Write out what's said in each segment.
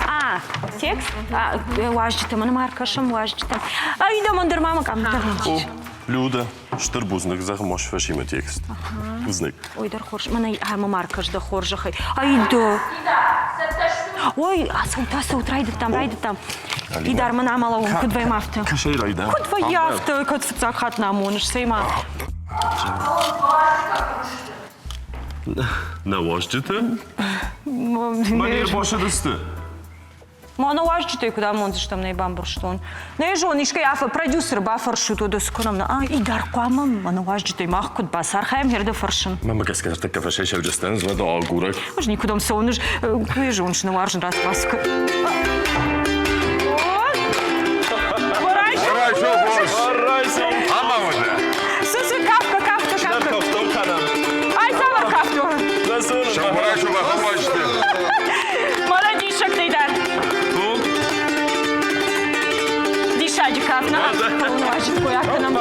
А, текст? А, уазджытӕм, ма ӕркӕсӕм уазджытӕм. Ай, да, мӕн дӕр ма мӕ къамтӕ. О, Люда, стыр бузныг, зӕгъ ма сфӕсимӕ текст. Бузныг. Ой, дӕр хорз, мӕнӕ ӕмӕ ма ӕркӕс дӕ хорзӕхӕй. Ай, да. Ой, ацӕут, ацӕут, райдыдтам, райдыдтам. Идар мӕн амӕлӕуын, куыд вӕййӕм афтӕ? Кӕсӕй райдам. Куыд вӕййы афтӕ, кӕд фыццаг хатт нӕ амоныс, цӕй ма. Нӕ уазджытӕ? Мӕ не рбасыдысты. Ма нӕ уазджытӕй куыд амондзыстӕм, нӕ бамбӕрстон. Нӕ зон, искӕй афӕ продюсеры бафӕрсут, уӕдӕ цы кӕнӕм? А, идар хъуамӕ мӕ уазджытӕй мах куыд бацархайӕм, хердӕ фӕрсын. Мӕ гӕсгӕ ныртӕккӕ фӕсайсӕвджыстӕн, уӕд агурӕг. Ӕз никуыдӕм цӕуын, ӕз куы зоныс, нӕ уарзын рацбац Цы кафка, кафка, кафка. Ай цавӕр кафт у? Мӕнӕ диссӕгтӕй дӕр. Диссаджы кафт, нӕ? Уазджыткой акӕнӕм.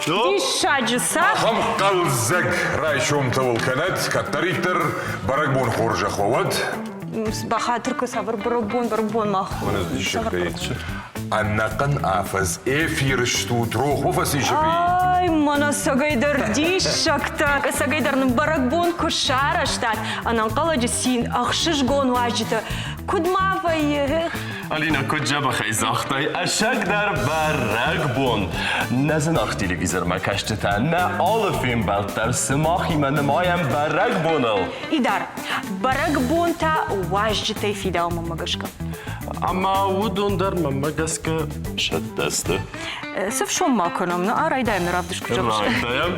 Диссаджы сӕ. Ахӕм хъӕлдзӕг райсомтӕ уыл кӕнӕд, кӕддӕриддӕр бӕрӕгбон хорзӕх уӕ уӕд. Бахатыр кӕ, цавӕр бӕрӕгбон, бӕрӕгбон мах. Мӕнӕ диссӕгтӕй ӕнӕхъӕн афӕдз эфиры стут, рох уӕ фӕцис ӕви? Ай, мӕнӕ цӕгӕйдӕр диссӕгтӕ, цӕгӕйдӕр нын бӕрӕгбон куы сарӕзтат, ӕнӕнхъӕлӕджы цин, ӕхсызгон уазджытӕ, куыд ма вӕййы? Алина, куыд дзӕбӕхӕй загътай, ӕцӕгдӕр бӕрӕгбон. Нӕ зынаргъ телевизормӕ кӕсджытӕ, нӕ алы фембӕлд дӕр сымахимӕ нымайӕм бӕрӕгбоныл. Идар, бӕрӕгбон та уазджытӕй фидауы мӕнмӕ гӕсгӕ. Ӕмӕ уыдон дӕр мӕнмӕ гӕсгӕ сӕттӕ сты. Цы фсон ма кӕнӕм? Ну, а райдайӕм нӕ равдыст куы зӕгъыс. Райдайӕм.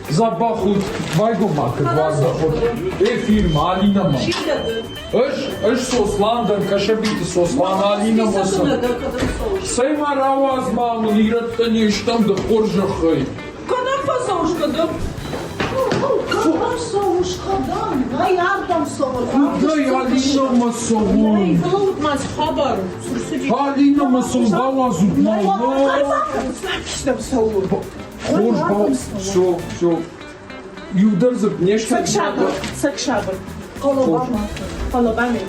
Дзӕбӕх ут, байгом ма кӕн уӕздӕхот. Эфирмӕ, Алинӕмӕ. Ӕз, ӕз Сослан дӕн, Кӕсӕбиты Сослан, Алинӕмӕ сын. Цӕй ма рауадз ма мын, ирӕттӕ не стӕм дӕ хорзӕхӕй. Кӕдӕм фӕцӕуыс, кӕдӕм? Кӕдӕм цӕуыс, кӕдӕм? Нӕй ардӕм цӕуын. Куыдӕй Алинӕмӕ цӕуын? Нӕй, фӕлӕуут ма цы хабар у? Цы рцыди? Алинӕмӕ цӕуын, бауадзут ма. Цӕуын. Хорз, бау, все, все. Иу дӕр дзы не Цӕг сабыр, цӕг сабыр. Хъӕлӕба ма, хъӕлӕба ме.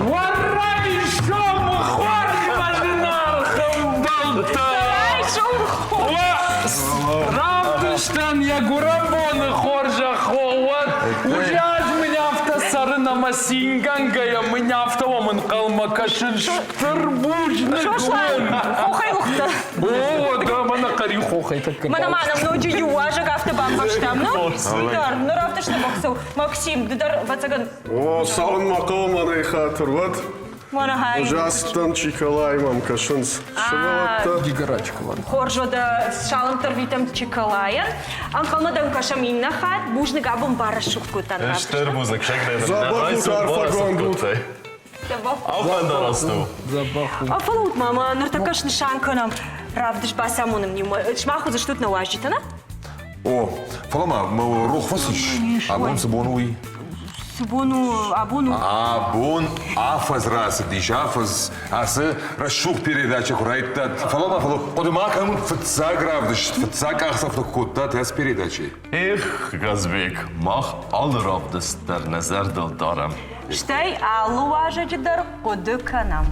Уӕррайсом хорз мӕ зынаргъ ӕмбӕлттӕ! Равдыстӕн йӕ гуырӕнбоны хорзӕх уӕд! Уже ӕз мын афтӕ цӕрын ӕмӕ цингӕнгӕйӕ мын афтӕ уӕм ӕнхъӕлмӕ кӕсын стыр бузныг Сослан, хохӕй лыгъдтӕ. О, да, мӕнӕ хъӕриу хохӕй тӕккӕ. Мӕнӕ ма нӕм ноджы иу уазӕг афтӕ бамбӕрстам, ну? Дӕр, ныр афтӕ сты Максим, ды дӕр, ӕвӕццӕгӕн... О, цалынмӕ хъӕуы мӕнӕй хатыр, уӕд Ужастан Чиколай мӕм кӕсынц сывӕллӕттӕ. Дигора Чиколай. Хорз, уӕдӕ саламтӕ рвитӕм Чиколайӕн. Ӕнхъӕлмӕ дӕм кӕсӕм иннӕ хатт. Бузныг абон барӕсугъд кодтан. Стыр бузныг, Дзӕбӕх ут, арфӕгонд ут. Афӕндараст у. Дзӕбӕх у. Фӕлӕуут ма, мӕ ныртӕккӕ снысан кӕнӕм равдыст бацамонӕм иумӕ. Сымах уыдзыстут нӕ уазджытӕ, нӕ? О, фӕлӕ ма мӕ рох фӕцис. Абон цы бон у, уый? Цы бон у, абон у? Абон афӕдз рацыдис, афӕдз ацы рӕсугъд передача куы райдыдтат. Фӕлӕ ма, фӕлӕ хъуыды ма кӕнут фыццаг равдыст, фыццаг къахдзӕф куы кодтат ацы передачӕйы? Эх, Газбек, мах алы равдыст дӕр нӕ зӕрдыл дарӕм. Стӕй алы уазӕджы дӕр хъуыды кӕнӕм.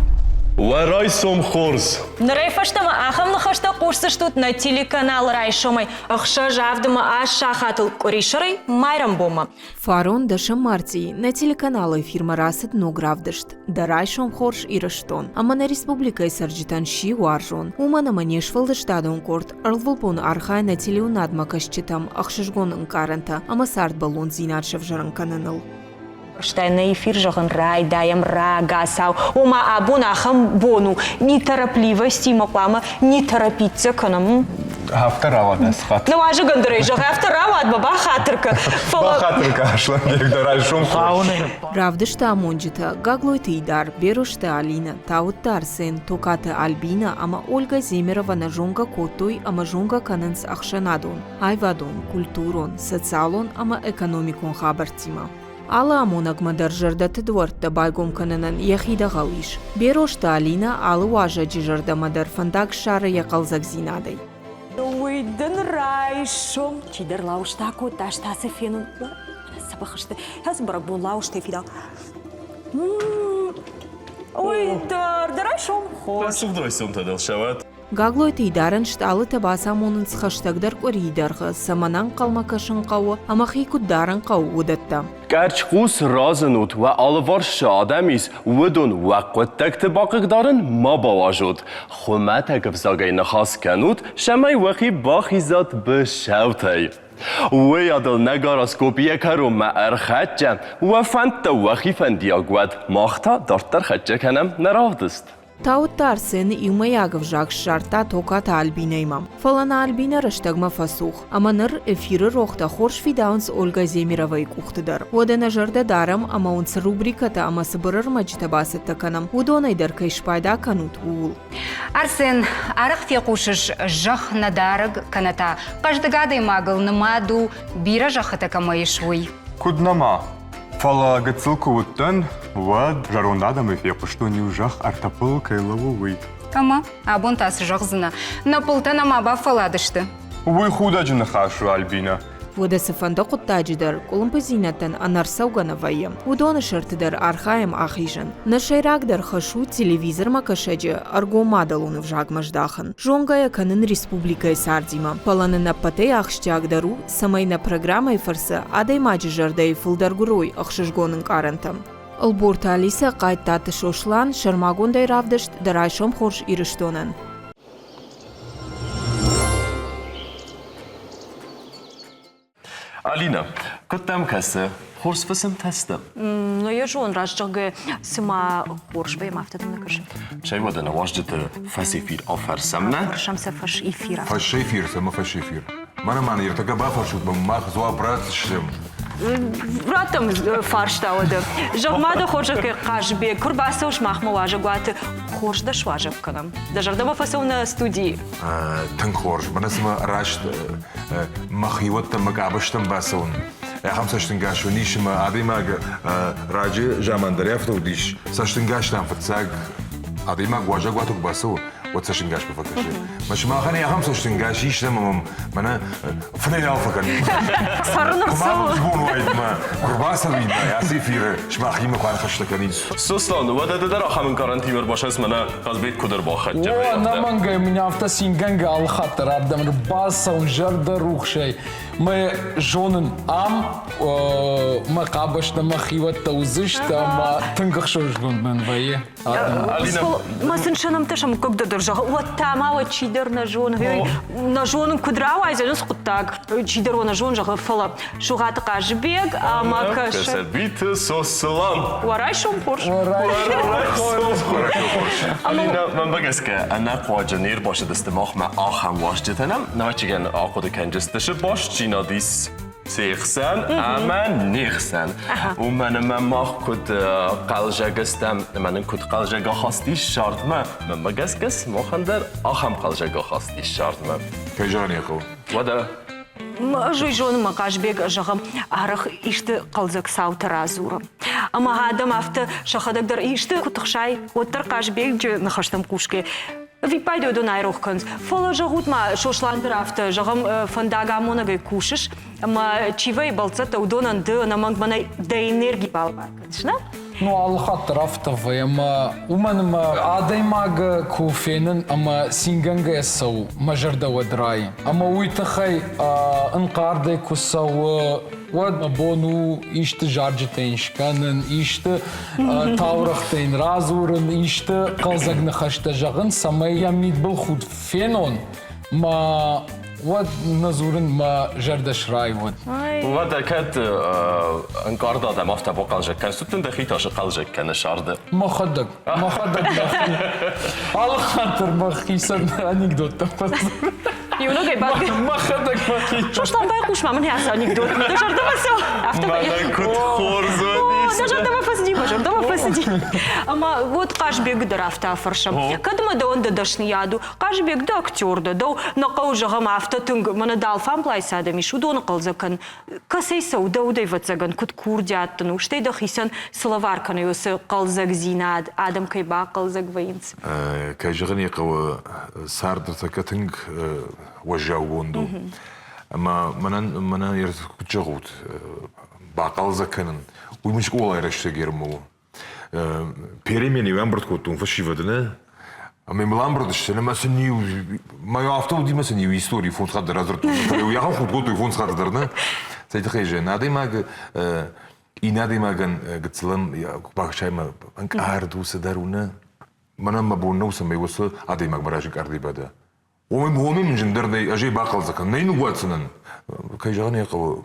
Уӕ райсом хорз! Нырӕй фӕстӕмӕ ахӕм ныхӕстӕ хъусдзыстут нӕ телеканалы райсомӕй ӕхсӕз авдмӕ аст сахатыл къуырисӕрӕй майрӕмбонмӕ. Фарон дӕсӕм мартъийы нӕ телеканалы эфирмӕ рацыд ног равдыст «Дӕ райсом хорз, Ирыстон» ӕмӕ нӕ республикӕйы цӕрджытӕн сси уарзон, уымӕн ӕмӕ не сфӕлдыстадон къорд ӕрвылбон архайы нӕ телеуынадмӕ кӕсджытӕм ӕхсызгон ӕнкъарӕнтӕ ӕмӕ цардбӕллондзинад сӕвзӕрын кӕныныл. Стӕй нӕ эфир зӕгъын райдайӕм рагацау. Ома абон ахӕм бон у, неторопливостимӕ хъуамӕ не торопиться кӕнӕм. Афтӕ рауад ацы хатт. Нуазӕгӕн дӕр ӕй зӕгъ, афтӕ рауад, ма бахатыр кӕ. Фӕлӕ Бахатыр кӕ, Аслӕнбег, дӕ райсом хорз. Равдысты амонджытӕ Гаглойты Идар, Берозты Алинӕ, Тауытты Арсен, Токаты Альбинӕ ӕмӕ Ольга Земерова нӕ зонгӕ кодтой ӕмӕ зонгӕ кӕнынц ӕхсӕнадон, аивадон, культурон, социалон ӕмӕ экономикон хабӕрттимӕ. Алы амонӕгмӕ дӕр зӕрдӕты дуӕрттӕ байгом кӕнынӕн йӕхи дӕгъӕл ис. Берозты Алинӕ алы уазӕджы зӕрдӕмӕ дӕр фӕндаг ссары йӕ хъӕлдзӕгдзинадӕй. Уый дын райсом чидӕр лауызтӕ кодта, ӕз та сӕ фенын. Дзӕбӕх сты. Ацы бӕрӕгбон лауызтӕй фидау. Ой, дӕр, дӕ райсом хорз. Рӕсугъд райсомтӕ дыл сӕуӕд. Гаглойты Идарӕн стъалытӕ бацамонынц хӕстӕгдӕр къуырийы дӕргъы, цӕмӕн ӕнхъӕлмӕ кӕсын хъӕуы ӕмӕ хи куыд дарын хъӕуы, уыдӕттӕ. Къӕрцхъус разынут, уӕ алыварс цы адӕм ис, уыдон уӕ хъуыддӕгты бахъыгдарын ма бауадзут. Хуымӕтӕг ӕвзагӕй ныхас кӕнут, цӕмӕй уӕхи бахизат быцӕутӕй. Уый адыл нӕ гороскоп йӕ кӕронмӕ ӕрхӕццӕ, уӕ фӕндтӕ уӕхи фӕндиаг уӕд, мах та дарддӕр хӕццӕ кӕнӕм нӕ равдыст. Тауытты Арсены иумӕйаг ӕвзаг ссардта Токаты Альбинӕимӕ. Фӕлӕ нӕ Альбинӕ рӕстӕгмӕ фӕцух. Ӕмӕ ныр эфиры рохтӕ хорз фидауынц Ольгӕ Земеровайы къухты дӕр. Уӕдӕ нӕ зӕрдӕ дарӕм ӕмӕ уын цы рубрикӕтӕ ӕмӕ цыбыр ӕрмӕджытӕ бацӕттӕ кӕнӕм, уыдонӕй дӕр кӕй спайда кӕнут, ууыл. Арсен, арӕх фехъусыс, зӕхх нӕ дарӕг кӕнӕ та хъӕздыг адӕймагыл нымад у, бирӕ зӕххытӕ кӕмӕ ис, уый. Куыд нӕма? Фӕлӕ гыццыл куы уыдтӕн, уӕд зӕронд адӕмӕй фехъуыстон иу зӕхх ӕртӕ-пылыл кӕй лӕууы, уый. Ӕмӕ абон та цы зӕгъдзынӕ? Нӕ пылтӕ нӕма бафӕлладысты? Уый худӕджы ныхас у, Альбинӕ. Уӕдӕ цыфӕнды хъуыддаджы дӕр къуылымпыдзинӕдтӕн ӕнӕрцӕугӕ нӕ вӕййы. Уыдоны сӕрты дӕр архайӕм ахизын. Нӕ сӕйрагдӕр хӕс у телевизормӕ кӕсӕджы ӕргом мадӕлон ӕвзагмӕ здахын, зонгӕйӕ кӕнын республикӕйы цардимӕ. Фӕлӕ нын ӕппӕтӕй ахсджиагдӕр у, цӕмӕй нӕ программӕйы фӕрцы адӕймаджы зӕрдӕйы фылдӕр гуырой ӕхсызгон ӕнкъарӕнтӕ. Ӕлборты Алисӕ, Хъайттаты Сослан, сӕрмагондӕй равдыст «Дӕ райсом хорз Ирыстонӕн». Алина, куыд дӕм кӕсы, хорз фысымтӕ сты? Ну, я зон, раст зӕгъгӕ, цыма хорз вӕййӕм, афтӕ дӕм нӕ кӕсы. Цӕй уӕдӕ нӕ уазджыты фӕсэфир афӕрсӕм, нӕ? Фӕрсӕм сӕ фӕсэфир. Фӕсэфир сӕ фӕсэфир. Мӕнӕ ма ныртӕккӕ бафӕрсут мӕ, мах дзуапп ратдзыстӕм. Раттӕм фарста уӕдӕ. Зӕгъ-ма дӕ хорзӕхӕй, Хъазыбег, куы рбацӕуыс махмӕ уазӕгуаты, хорз дӕ суазӕг кӕнӕм. Дӕ зӕрдӕмӕ фӕцӕуы нӕ студийы? Тынг хорз. Мӕнӕ цыма раст мӕ хиуӕттӕм, мӕ къабӕзтӕм бацӕуын. Ахӕм цӕстӕнгас уын ис, ӕмӕ адӕймаг раджы заман дӕр афтӕ уыдис. Цӕстӕнгас, дам, фыццаг адӕймаг уазӕгуаты куы бацӕуы, уӕд цӕстӕнгасмӕ фӕкӕсы. Мӕ сымахӕн ахӕм цӕстӕнгас ис, ӕмӕ мӕм мӕнӕ фынӕй нал фӕкӕнын. Цӕрын ӕрцӕуы. Куы ма уайд мӕ, куы рбацӕуин мӕ ацы эфиры сымахимӕ куы аныхӕстӕ кӕнин. Сослан, уӕдӕ ды дӕр ахӕм ӕнкъарӕнтимӕ ӕрбасӕц мӕнӕ Хъазбег куыд ӕрбахӕццӕ. О, ӕнӕмӕнгӕй мын афтӕ цингӕнгӕ алы хатт дӕр ардӕм ӕрбацӕуын зӕрдӕрухсӕй. Мӕ зонын, ам мӕ къабӕзтӕ, мӕ хиуӕттӕ уыдзысты ӕмӕ тынг ӕхсызгонд мӕн вӕййы. Ма сын сӕ нӕмттӕ сӕ мыггӕгтӕ дӕр зӕгъы, уӕд та ма уӕд чидӕр нӕ зоны, нӕ зонын, куыд рауайдзӕн уыцы хъуыддаг, чидӕр уӕ нӕ зоны, зӕгъы, фӕлӕ Сугъаты Хъазыбег ӕмӕ кӕсы. Кӕсӕбиты Сослан. Уӕ райсом хорз. Уӕ райсом хорз. Алина, мӕнмӕ гӕсгӕ, ӕнӕхъуаджы не рбацыдысты махмӕ ахӕм уазджытӕ нӕм, нӕвӕццӕгӕн ахъуыды кӕнджысты, сы бастдзинад ис се хсӕн ӕмӕ не хсӕн. Уымӕн ӕмӕ мах куыд хъӕлзӕг стӕм, ӕмӕ нын куыд хъӕлзӕг ахаст ис сӕрдмӕ, мӕнмӕ гӕсгӕ сымахӕн дӕр ахӕм хъӕлзӕг ахаст ис сӕрдмӕ. Кӕй зӕгъын ӕй хъӕуы. Уӕдӕ Ӕз уый зонын, мӕ Хъазбег, зӕгъӕм, арӕх исты хъӕлдзӕг цаутӕ радзуры. Ӕмӕ адӕм афтӕ сӕхӕдӕг дӕр исты куы тыхсай, уӕддӕр Хъазбеджы ныхӕстӕм хъусгӕ ӕвиппайды уыдон айрох кӕнынц. Фӕлӕ зӕгъут-ма, Сослан дӕр афтӕ, зӕгъӕм, фӕндагамонӕгӕй кусыс, ӕмӕ чи вӕййы бӕлццӕттӕ, уыдонӕн ды ӕнӕмӕнг мӕнӕ дӕ энерги балӕвар кӕныс, нӕ? Ну, алы хатт дӕр афтӕ вӕййы, ӕмӕ уымӕн ӕмӕ адӕймаг куы фенын ӕмӕ цингӕнгӕйӕ цӕуы, мӕ зӕрдӕ уӕд райы. Ӕмӕ уый тыххӕй ӕнкъардӕй куы цӕуы, уӕд мӕ бон у исты зарджытӕ йын скӕнын, исты таурӕгътӕ йын радзурын, исты хъӕлдзӕг ныхӕстӕ зӕгъын, цӕмӕй йӕ мидбылхудт фенон, мӕ уӕд нӕ дзурын мӕ зӕрдӕ срайы уӕд. Уӕдӕ кӕд ӕнкъард адӕм афтӕ бахъӕлдзӕг кӕныс, дын дӕхи тасы хъӕлдзӕг кӕны сӕрды? Мӕхӕдӕг, мӕхӕдӕг мӕхи. Алы хатт дӕр мӕхицӕн анекдоттӕ фӕдзурын. Иунӕгӕй бадгӕ. Мӕхӕдӕг мӕхи. Сослан, байхъус ма мын ацы анекдотмӕ. Дӕ зӕрдӕмӕ цӕуы? Афтӕ Мӕнӕ куыд хорз уыдис. Дӕ зӕрдӕмӕ фӕцыди, мӕ зӕрдӕмӕ фӕцыди. Ӕмӕ вот Хъазбегы дӕр афтӕ афӕрсӕм. Кӕд ӕмӕ дӕуӕн дӕ дӕсныйад у, Хъазбег, ды актер дӕ, дӕу нӕ хъӕуы, зӕгъӕм, афтӕ тынг, мӕнӕ дӕ алфамблай цы адӕм ис, уыдоны хъӕлдзӕг кӕн. Кӕцӕй цӕуы дӕ удӕй, ӕвӕццӕгӕн, куыд курдиат дын у, стӕй дӕхицӕн цы лӕвар кӕны уыцы хъӕлдзӕгдзинад, адӕм кӕй бахъӕлдзӕг вӕййынц? Кӕй зӕгъын ӕй хъӕуы, цард ныртӕккӕ тынг уӕззаугонд у. Ӕмӕ мӕнӕн, мӕнӕн куыд зӕгъут, бахъӕлдзӕг кӕнын, уый мын скъолайы рӕстӕг ӕрмӕ у. Перемены ӕмбырд кодтон фӕсивӕды, нӕ? Ӕмӕ мыл ӕмбырд сты, ӕмӕ сын иу, мӕ афтӕ уыди, ӕмӕ сын иу истори фондз хатты радзырдтон. Фӕлӕ ахӕм худ кодтой фондз хатты дӕр, нӕ? Цӕй тыххӕй зӕгъын, адӕймаг иннӕ адӕймагӕн гыццылӕн бахсаймӕ ӕнкъард у, цыдӕр у, нӕ? Мӕнӕн мӕ бон нӕу, цӕмӕй уыцы адӕймаг мӕ разы ӕнкъардӕй бада. Уымӕй уымӕй мын зындӕр нӕй, ӕз ӕй бахъӕлдзӕг кӕнын, нӕй ныууадздзынӕн. Кӕй зӕгъын ӕй хъӕуы,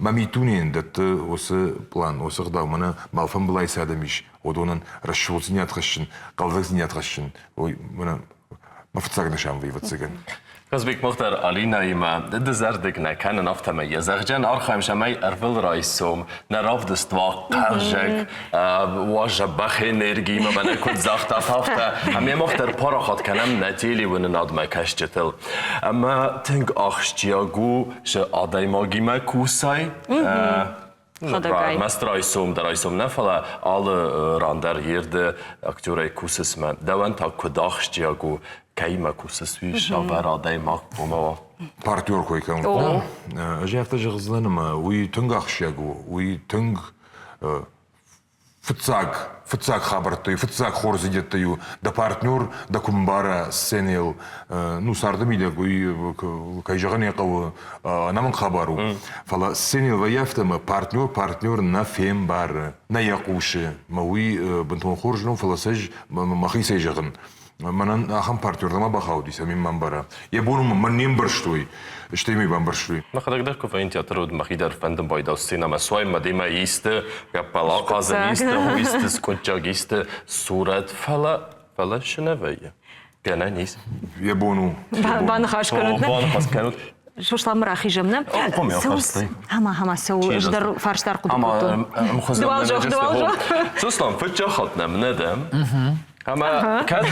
мӕ миддунейӕн дӕтты уыцы пълан, уыцы ӕгъдау, мӕнӕ мӕ алфӕмбылай цы адӕм ис, уыдонӕн рӕсугъддзинад хӕссын, хъӕлдзӕгдзинад хӕссын, уый мӕнӕ мӕ фыццаг нысан вӕййы, ӕвӕццӕгӕн. Казбек Мухтар Алинаимӕ дызӕрдыг нӕ кӕнын, афтӕмӕй йӕ зӕгъджен архайӕм, цӕмӕй ӕрвылрайсом нӕ равдыст уа хъӕлдзӕг, уа дзӕбӕх энергиимӕ, мӕнӕ куыд загътат, афтӕ. Ӕмӕ мах дӕр парахат кӕнӕм нӕ телеуынынадмӕ кӕсджытыл. Ӕмӕ тынг ахсджиаг у, цы адӕймагимӕ кусай, Хӕдӕгай. Ӕрмӕст райсом дӕр райсом нӕ, фӕлӕ алы ран дӕр ирд актерӕй кусыс мӕ. Дӕуӕн та куыд ахсджиаг у, кӕимӕ кусыс, уый савӕр адӕймаг хъуамӕ уа? Партнер кой кӕнын. Ӕз афтӕ зӕгъдзынӕн ӕмӕ уый тынг ахсджиаг у, уый тынг фыццаг фыццаг хабӕрттӕй, фыццаг хорздзинӕдтӕй у дӕ партнер дӕ куы мбара сценӕйыл, ну, царды мидӕг уый, кӕй зӕгъын ӕй хъӕуы, ӕнӕмӕнг хабар у. Фӕлӕ сценӕйыл вӕййы афтӕ, ӕмӕ партнер партнер нӕ фембары, нӕ йӕ хъусы. Мӕ уый бынтон хорз нӕу, фӕлӕ сӕ ӕз мӕхицӕй зӕгъын, Мӕнӕн ахӕм партнер нӕма бахауди, цӕмӕй мӕ ӕмбара. Йӕ бон мӕн не мбӕрстой, стӕй мӕ бамбӕрстой. Мӕхӕдӕг дӕр куы вӕййын театры, уӕд мӕхи дӕр фӕндын байдау сценӕмӕ суай, мӕ демӕ исты гӕппӕл ахъазын, исты, исты скъуыдджаг, исты сурӕт, фӕлӕ, фӕлӕ цы нӕ вӕййы. Гӕнӕн ис. Йӕ бон у. Баныхас кӕнут. Баныхас кӕнут. Сосланмӕ рахизӕм, нӕ? Ӕма, ӕма, цӕуыл ӕз дӕр фарста ӕрхъуыды кодтон. Дыуал зӕгъ, Сослан, фыццаг хатт нӕм нӕ дӕ. Ӕмӕ кӕд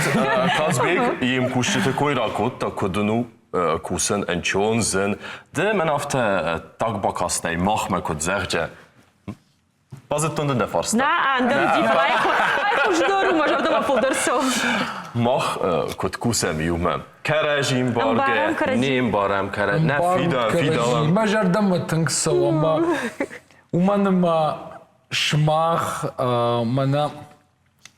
Казбек йе мкусджыты кой ракодта, куыд ын у кусын ӕнцон, зын, ды мӕн афтӕ так бакастӕй махмӕ куыд зӕгъджӕ, Базыдтон дын дӕ фарста. Нӕ, ӕндӕр уыди, фӕлӕ ай хуыздӕр у, мӕ зӕрдӕмӕ фылдӕр цӕуы. Мах куыд кусӕм иумӕ? Кӕрӕдзи мбаргӕ, не мбарӕм кӕрӕдзи, нӕ фидар, фидауӕм. Мӕ зӕрдӕмӕ тынг цӕуы ӕмӕ уымӕн ӕмӕ сымах мӕнӕ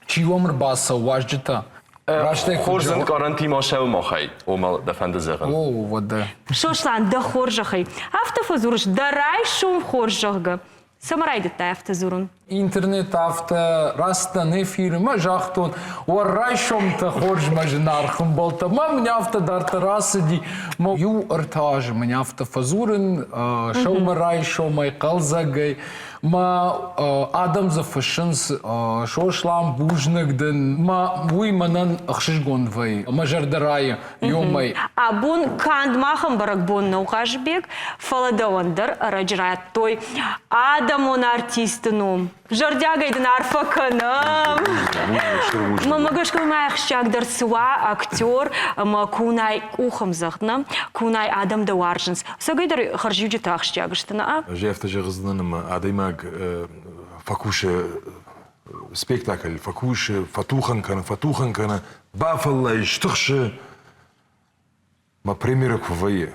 чи уӕм ӕрбацӕуы уазджытӕ? Растӕй хорз ӕнкъарӕнтимӕ сӕумахӕй, ома дӕ фӕнды зӕгъын. О, уӕдӕ. Сослан, дӕ хорзӕхӕй, афтӕ фӕдзурыс, дӕ райсом хорз, зӕгъгӕ. Цӕмӕ райдыдтай афтӕ дзурын? Интернет афтӕ раст дӕн эфиры мӕ загътон, уӕ райсомтӕ хорз мӕ зынаргъ ӕмбӕлттӕ. Мӕ мын афтӕ дарддӕр ацыди. Мӕ иу ӕртӕ азы мын афтӕ фӕдзурын, сӕумӕ райсомӕй, хъӕлдзӕгӕй. Мӕ адӕм дзы фыссынц, Сослан, бузныг дын. Мӕ уый мӕнӕн ӕхсызгон вӕййы, мӕ зӕрдӕ райы ёмӕй. Абон канд махӕн бӕрӕгбон нӕу, Хъазыбег, фӕлӕ дӕуӕн дӕр ӕрӕджы радтой адӕмон артисты ном. Зӕрдиагӕй дын арфӕ кӕнӕм. Мӕнмӕ гӕсгӕ ма ахсджиагдӕр цы уа актер ӕмӕ кунай къухӕмдзӕгъд, нӕ? Кунай адӕм дӕ уарзынц. Цӕгӕйдӕр хӕрзиуджытӕ ахсджиаг сты, нӕ? Ӕз афтӕ зӕгъдзынӕн, ӕмӕ адӕймаг фӕкусы спектакль, фӕкусы, фӕтухӕн кӕны, фӕтухӕн кӕны, бафӕллайы, стыхсы. Мӕ премьерӕ куы вӕййы,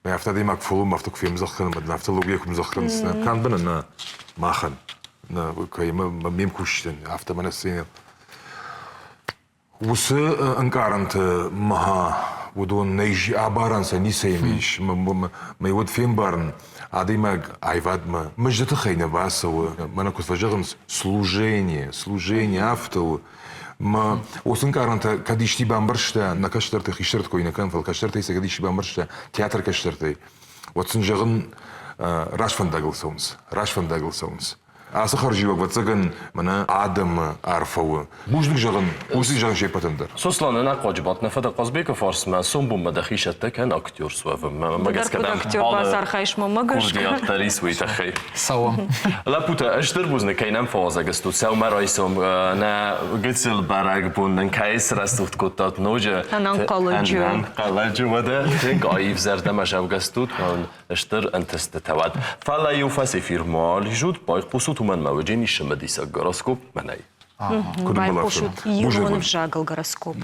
мӕ афтӕ адӕймаг фылум афтӕ куы фемдзӕгъд кӕны, мӕ афтӕ логийӕ куы мдзӕгъд кӕнынц, нӕ канд мӕнӕн нӕ, махӕн, нӕ, кӕй ме мкусджытӕн, афтӕ мӕнӕ сценӕйыл. Уыцы ӕнкъарӕнты мӕ уыдон нӕ абарӕн сӕ ницӕимӕ ис. Мӕ уӕд фембарын, адӕймаг аивадмӕ мызды тыххӕй нӕ бацӕуы. Мӕнӕ куыд фӕзӕгъынц, служение, служение афтӕ у. Мӕ уыцы ӕнкъарӕнтӕ кӕд исти бамбӕрста, нӕ кӕстӕрты хистӕрты кой нӕ кӕнын, фӕлӕ кӕстӕртӕй сӕ кӕд исти бамбӕрста, театр кӕстӕртӕй, уӕд сын зӕгъын, раст фӕндагыл цӕуынц, раст фӕндагыл цӕуынц. Ацы хӕрзиуӕг, ӕвӕццӕгӕн, мӕнӕ адӕмы арфӕ у. Бузныг зӕгъын, бузныг зӕгъын се ппӕтӕн дӕр. Сослан, ӕнӕхъуаджы бадт нӕ фӕдӕ Хъазбекы фарсмӕ, сомбонмӕ дӕхи сӕттӕ кӕн актер суӕвынмӕ. Мӕ гӕсгӕ дӕм актер бацархайыс мӕ гӕсгӕ. Курдиат дӕр ис уый тыххӕй. Цӕуӕм. Лӕппутӕ, стыр бузныг, кӕй нӕм фӕуазӕг стут. Сӕумӕрайсом нӕ гыццыл бӕрӕгбон нын кӕй срӕсугъд кодтат ноджы. Ӕнӕнхъӕлӕджы. Ӕнӕнхъӕлӕджы, уӕдӕ тынг аив зӕрдӕмӕ зӕгъгӕ стут. Стыр ӕнтыстытӕ уӕд. Фӕлӕ-иу фӕсэфир ма ализут, байхъусут, уымӕн мӕ уыджы ницы цымыдисаг гороскоп мӕнӕй. Байхъусут ирон ӕвзагыл гороскоп.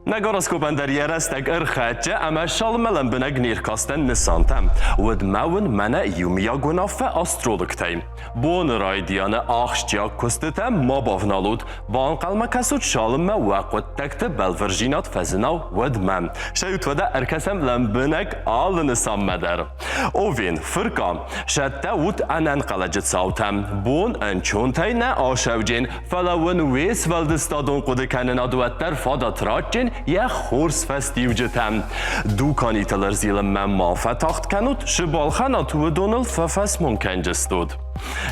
Нӕ гороскопӕн дӕр йӕ рӕстӕг ӕрхӕццӕ ӕмӕ цалынмӕ лӕмбынӕг не ркастӕн нысантӕм, уӕдмӕ уын мӕнӕ иумиаг уынаффӕ астрологтӕй. Боны райдианы ахсджиаг куыстытӕм ма бавналут, банхъӕлмӕ кӕсут цалынмӕ уӕ хъуыддӕгты бӕлвырдзинад фӕзына, уӕдмӕ. Сӕйут уӕдӕ ӕркӕсӕм лӕмбынӕг алы нысанмӕ дӕр. Овен, фырка, сӕттӕ ут ӕнӕнхъӕлӕджы цаутӕм. Бон ӕнцонтӕй нӕ асӕуджен, фӕлӕ уын уе сфӕлдыстадон хъуыдыкӕнынад уӕддӕр фадат ратджын йӕ хорз фӕстиуджытӕм. Дуканитыл ӕрзилынмӕ ма фӕтагъд кӕнут, цы балхӕнат, уыдоныл фӕфӕсмон кӕнджыстут.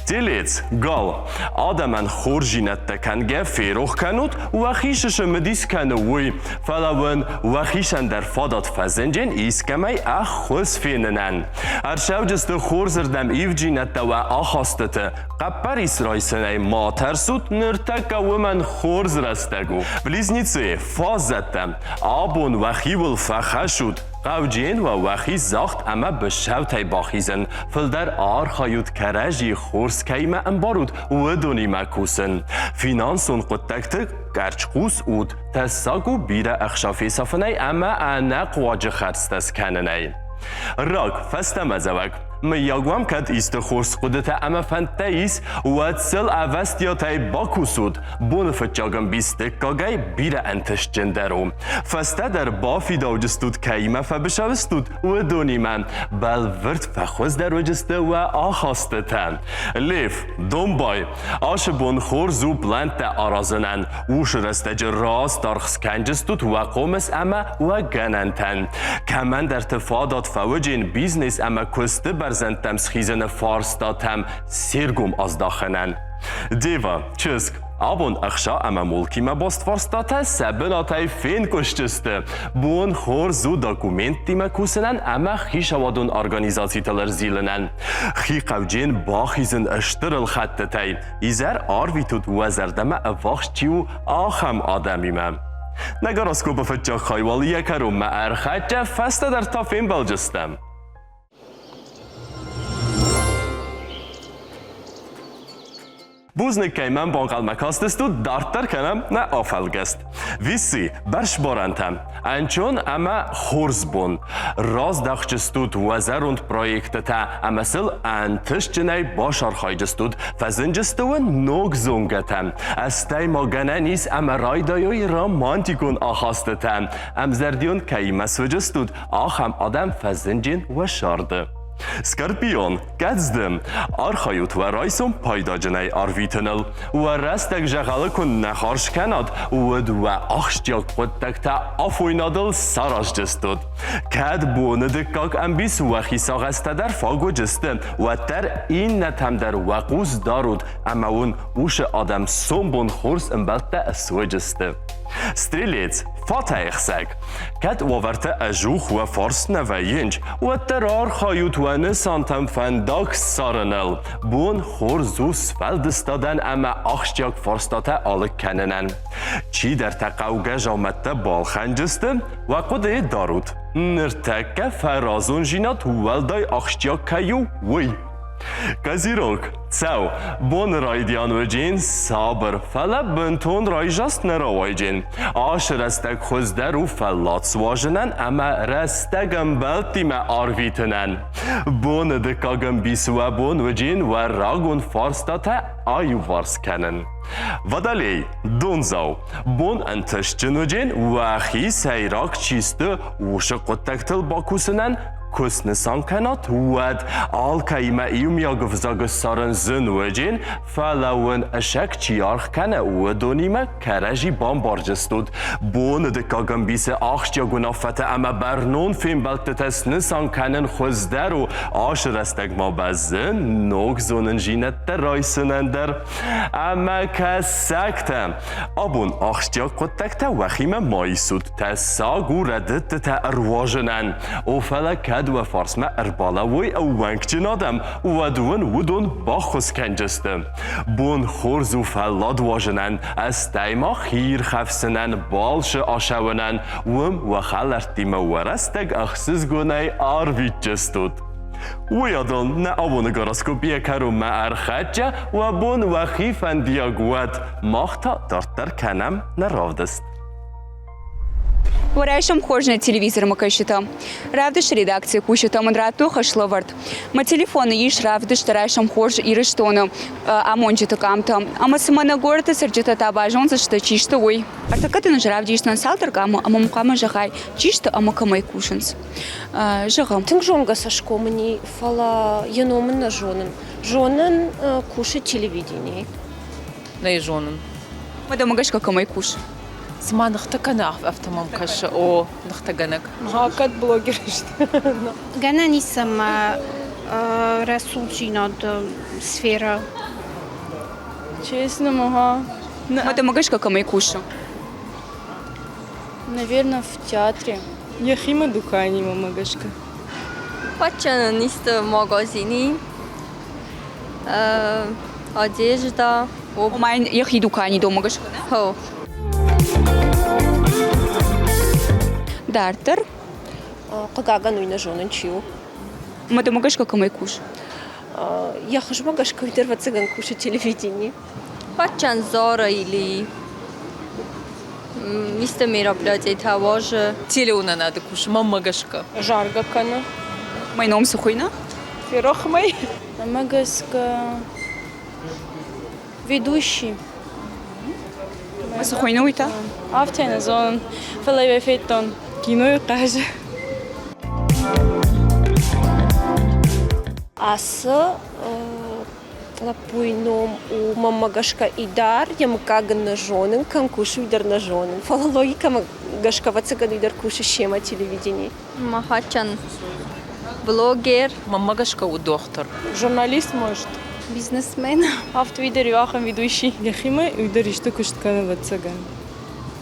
Телец, гал, адӕмӕн хорздзинӕдтӕ кӕнгӕ ферох кӕнут, уӕхи цы цымыдис кӕны, уый, фӕлӕ уын уӕхицӕн дӕр фадат фӕзынджын искӕмӕй ӕххуыс фенынӕн. Ӕрцӕуджысты хорзырдӕм ивджинӕдтӕ уӕ ахастыты, Хъӕппӕрис райсынӕй ма тӕрсут, ныртӕккӕ уымӕн хорз рӕстӕг у. Близнецы, фаззӕттӕ, абон уӕхиуыл фӕхӕссут, хъӕвджын уӕ уӕхи загъд ӕмӕ быцӕутӕй бахизын, фылдӕр архайут кӕрӕдзи хорз кӕимӕ ӕмбарут, уыдонимӕ кусын. Финансон хъуыддӕгты къӕрцхъус ут, тӕссаг у бирӕ ӕхца фесафынӕй ӕмӕ ӕнӕхъуаджы хӕрдзтӕ скӕнынӕй. Рак, фӕстӕмӕдзӕуӕг. Мыййаг уӕм кӕд исты хорз хъуыдытӕ ӕмӕ фӕндтӕ ис, уӕд сыл ӕвӕстиатӕй бакусут. Боны фыццаг ӕмбис дыккагӕй бирӕ ӕнтыстджындӕр у. Фӕстӕдӕр бафидауджыстут кӕимӕ фӕбысӕу стут, уыдонимӕ. Бӕлвырд фӕхуыздӕр уыдысты уӕ ахастытӕ. Лев, домбай, ацы бон хорз у плӕнттӕ аразынӕн. Уыцы рӕстӕджы раст аргъ скӕнджыстут уӕ хъомыс ӕмӕ уӕ гӕнӕнтӕн. Кӕмӕндӕрты фадат фӕуыджын бизнес ӕмӕ куысты бӕрзӕндтӕм схизыны фарстатӕм се ргом аздахынӕн. Дева, чызг, абон ӕхца ӕмӕ мулкимӕ баст фарстатӕ сӕ бынатӕй фенкъуысдзысты. Бон хорз у документтимӕ кусынӕн ӕмӕ хицауадон организацитыл ӕрзилынӕн. Хи хъӕвджын бахизын стыр ӕлхӕдтытӕй. Изӕр арвитут уӕ зӕрдӕмӕ ӕввахс чи у, ахӕм адӕмимӕ. Нӕ гороскопы фыццаг хай уал йӕ кӕронмӕ ӕрхӕццӕ, фӕстӕдӕр та фембӕлдзыстӕм. Бузныг, кӕй мӕм банхъӕлмӕ кастыстут, дарддӕр кӕнӕм нӕ афӕлгӕст. Виси, бӕрзбарӕнтӕ, ӕнцон ӕмӕ хорз бон. Раздӕхджыстут уӕ зӕронд проектытӕ ӕмӕ сыл ӕнтыстджынӕй бацархайджыстут, фӕзынджысты уын ног зонгӕтӕ. Стӕй ма гӕнӕн ис ӕмӕ райдайой романтикон ахастытӕ. Ӕмзӕрдион кӕимӕ суыджыстут, ахӕм адӕм фӕзынджын уӕ сӕрды. Скорпион, кӕдзды, архайут уӕ райсом пайдаджынӕй арвитыныл. Уӕ рӕстӕг зӕгъӕлы куы нӕ хардз кӕнат, уӕд уӕ ахсджиаг хъуыддӕгтӕ афойнадыл сараздзыстут. Кӕд боны дыккаг ӕмбис уӕхи сагъӕстӕ дӕр фаг уыдысты, уӕддӕр иннӕтӕм дӕр уӕ хъус дарут ӕмӕ уын уыцы адӕм сомбон хорз ӕмбӕлттӕ суыдзысты. Стрелец, фатӕйхсӕг. Кӕд уавӕртӕ ӕдзух уӕ фарс нӕ вӕййынц, уӕддӕр архайут уӕ нысантӕм фӕндаг ссарыныл. Бон хорз у сфӕлдыстадӕн ӕмӕ ахсджиаг фарстатӕ алыг кӕнынӕн. Чидӕртӕ хъӕугӕ дзаумӕттӕ балхӕнджысты, уӕ хъуыдыйы дарут. Ныртӕккӕ фӕразондзинад уӕлдай ахсджиаг кӕй у, уый. Козерог, цӕу, боны райдиан уыджын сабыр, фӕлӕ бынтон райзаст нӕ рауайджын. Ацы рӕстӕг хуыздӕр у фӕллад суазынӕн ӕмӕ рӕстӕг ӕмбӕлттимӕ арвитынӕн. Боны дыккаг ӕмбис уӕ бон уыджын уӕ рагон фарстатӕ аиуварс кӕнын. Водолей, дондзау, бон ӕнтыстджын уыджын уӕхи сӕйраг чи сты, уыцы хъуыддӕгтыл бакусынӕн. Куы снысан кӕнат, уӕд алкӕимӕ иумиаг ӕвзаг ссарын зын уыджын, фӕлӕ уын ӕсӕг чи аргъ кӕны, уыдонимӕ кӕрӕдзи бамбардзыстут. Боны дыккаг ӕмбисы ахсджиаг уынаффӕтӕ ӕмӕ бӕрнон фембӕлдтытӕ снысан кӕнын хуыздӕр у ацы рӕстӕгмӕ бӕззы ног зонындзинӕдтӕ райсынӕн дӕр. Ӕмӕ кӕсӕгтӕ! Абон ахсджиаг хъуыддӕгтӕ уӕхимӕ ма исут, тӕссаг у рӕдыдтытӕ ӕруазынӕн. О, фӕлӕ кӕд уӕ фарсмӕ ӕрбалӕууой ӕууӕнкджын адӕм, уӕд уын уыдон баххуыс кӕнджысты. Бон хорз у фӕллад уазынӕн, стӕй ма хиирхӕфсынӕн, балшы ацӕуынӕн, уым уӕ хӕлӕрттимӕ уӕ рӕстӕг ӕхсызгонӕй арвитджыстут. Уыйадыл нӕ абоны гороскоп йӕ кӕронмӕ ӕрхӕццӕ, уӕ бон уӕхи фӕндиаг уӕд, мах та дарддӕр кӕнӕм нӕ равдыст. Уӕрӕсӕм хорз нӕ телевизормӕ кӕсджытӕ. Равдысты редакцийы кусджытӕ мын радтой хӕслӕвӕрд. Мӕ телефоны ис равдыст Райсом хорз Ирыстоны амонджыты къамтӕ. Ӕмӕ цымӕ нӕ горӕты цӕрджытӕ та базондзысты, чи сты, уый. Ӕртӕккӕ дын ӕз равдисдзынӕн цалдӕр къамы ӕмӕ мын хъуамӕ зӕгъай, чи сты ӕмӕ кӕмӕй кусынц. Зӕгъӕм. Тынг зонгӕ цӕсгом ын и, фӕлӕ йӕ ном ын нӕ зонын. Зонын, кусы телевиденийы. Нӕ зонын. Мадӕмӕ гӕсгӕ кӕмӕй кусы? Цыма ныхтӕ кӕны, афтӕ мӕм кӕсы. О, ныхтӕгӕнӕг. Кӕд блогер сты. Гӕнӕн ис ӕмӕ рӕсугъддзинады сферӕ. Честно, ага. Мадӕмӕ гӕсгӕ кӕмӕй кусы? Наверное, в театре. Йӕхимӕ дуканимӕ гӕсгӕ. Фӕччӕнӕн исты магазини, одежда. Ома йын йӕхи дукани домӕ гӕсгӕ, нӕ? Хо. Дарддӕр? Хъыгагӕн, уый нӕ зонын, чи у. Мадӕмӕ гӕсгӕ кӕмӕй кусы? Йӕ хуызмӕ гӕсгӕ уый дӕр, ӕвӕццӕгӕн, кусы телевиденийы. Фӕччӕн Зора или исты мероприятийтӕ уарзы. Телеуынынады кусы, мӕнмӕ гӕсгӕ. Заргӕ кӕны. Мӕ ном цы хуыйны? Ферох мӕй. Мӕнмӕ гӕсгӕ ведущий. Цы хуыйны уый та? Афтӕ нӕ зонын, фӕлӕ йӕ федтон. Кинойы хъазы. Ацы Лӕппуйы ном у мӕнмӕ гӕсгӕ Идар, йӕ мыггаг ын нӕ зонын, кӕм кусы, уый дӕр нӕ зонын. Фӕлӕ логикӕмӕ гӕсгӕ, ӕвӕццӕгӕн, уый дӕр кусы семӕ телевиденийы. Махачан блогер. Мӕнмӕ гӕсгӕ у дохтыр. Журналист, может? Бизнесмен. Афтӕ уый дӕр иу ахӕм ведущий. Йӕхимӕ уый дӕр исты куыст кӕны, ӕвӕццӕгӕн.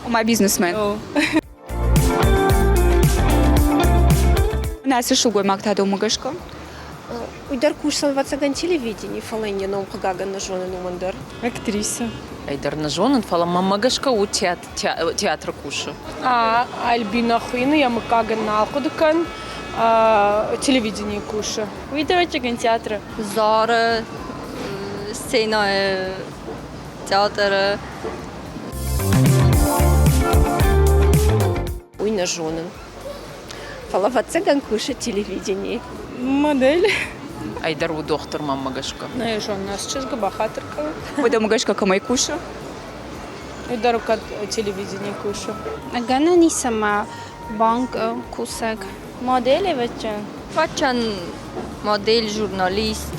Ома бизнесмен. Ацы сылгоймаг та дӕумӕ гӕсгӕ? Уый дӕр кусдзӕн, ӕвӕццӕгӕн, телевиденийы, фӕлӕ йын йӕ ном, хъыгагӕн, нӕ зонын уымӕн дӕр. Актриса. Ӕй дӕр нӕ зонын, фӕлӕ мӕнмӕ гӕсгӕ у театры кусы. Альбина хуыйны, йӕ мыггаг ын нал хъуыды кӕн, телевиденийы кусы. Уый дӕр, ӕвӕццӕгӕн, театры. Зары сценӕйы театры. Уый нӕ зонын. Фӕлӕ, ӕвӕццӕгӕн, кусы телевиденийы. Модель. Ай дӕр у дохтыр мӕнмӕ гӕсгӕ. Нӕ зонын, ацы чызгы бахатыр кӕн. Уӕдӕмӕ гӕсгӕ кӕмӕй кусы? Уый дӕр кӕд телевиденийы кусы. Гӕнӕн ис ӕмӕ банк кусӕг. Модель, ӕвӕццӕгӕн. Фӕччӕн модель, журналист.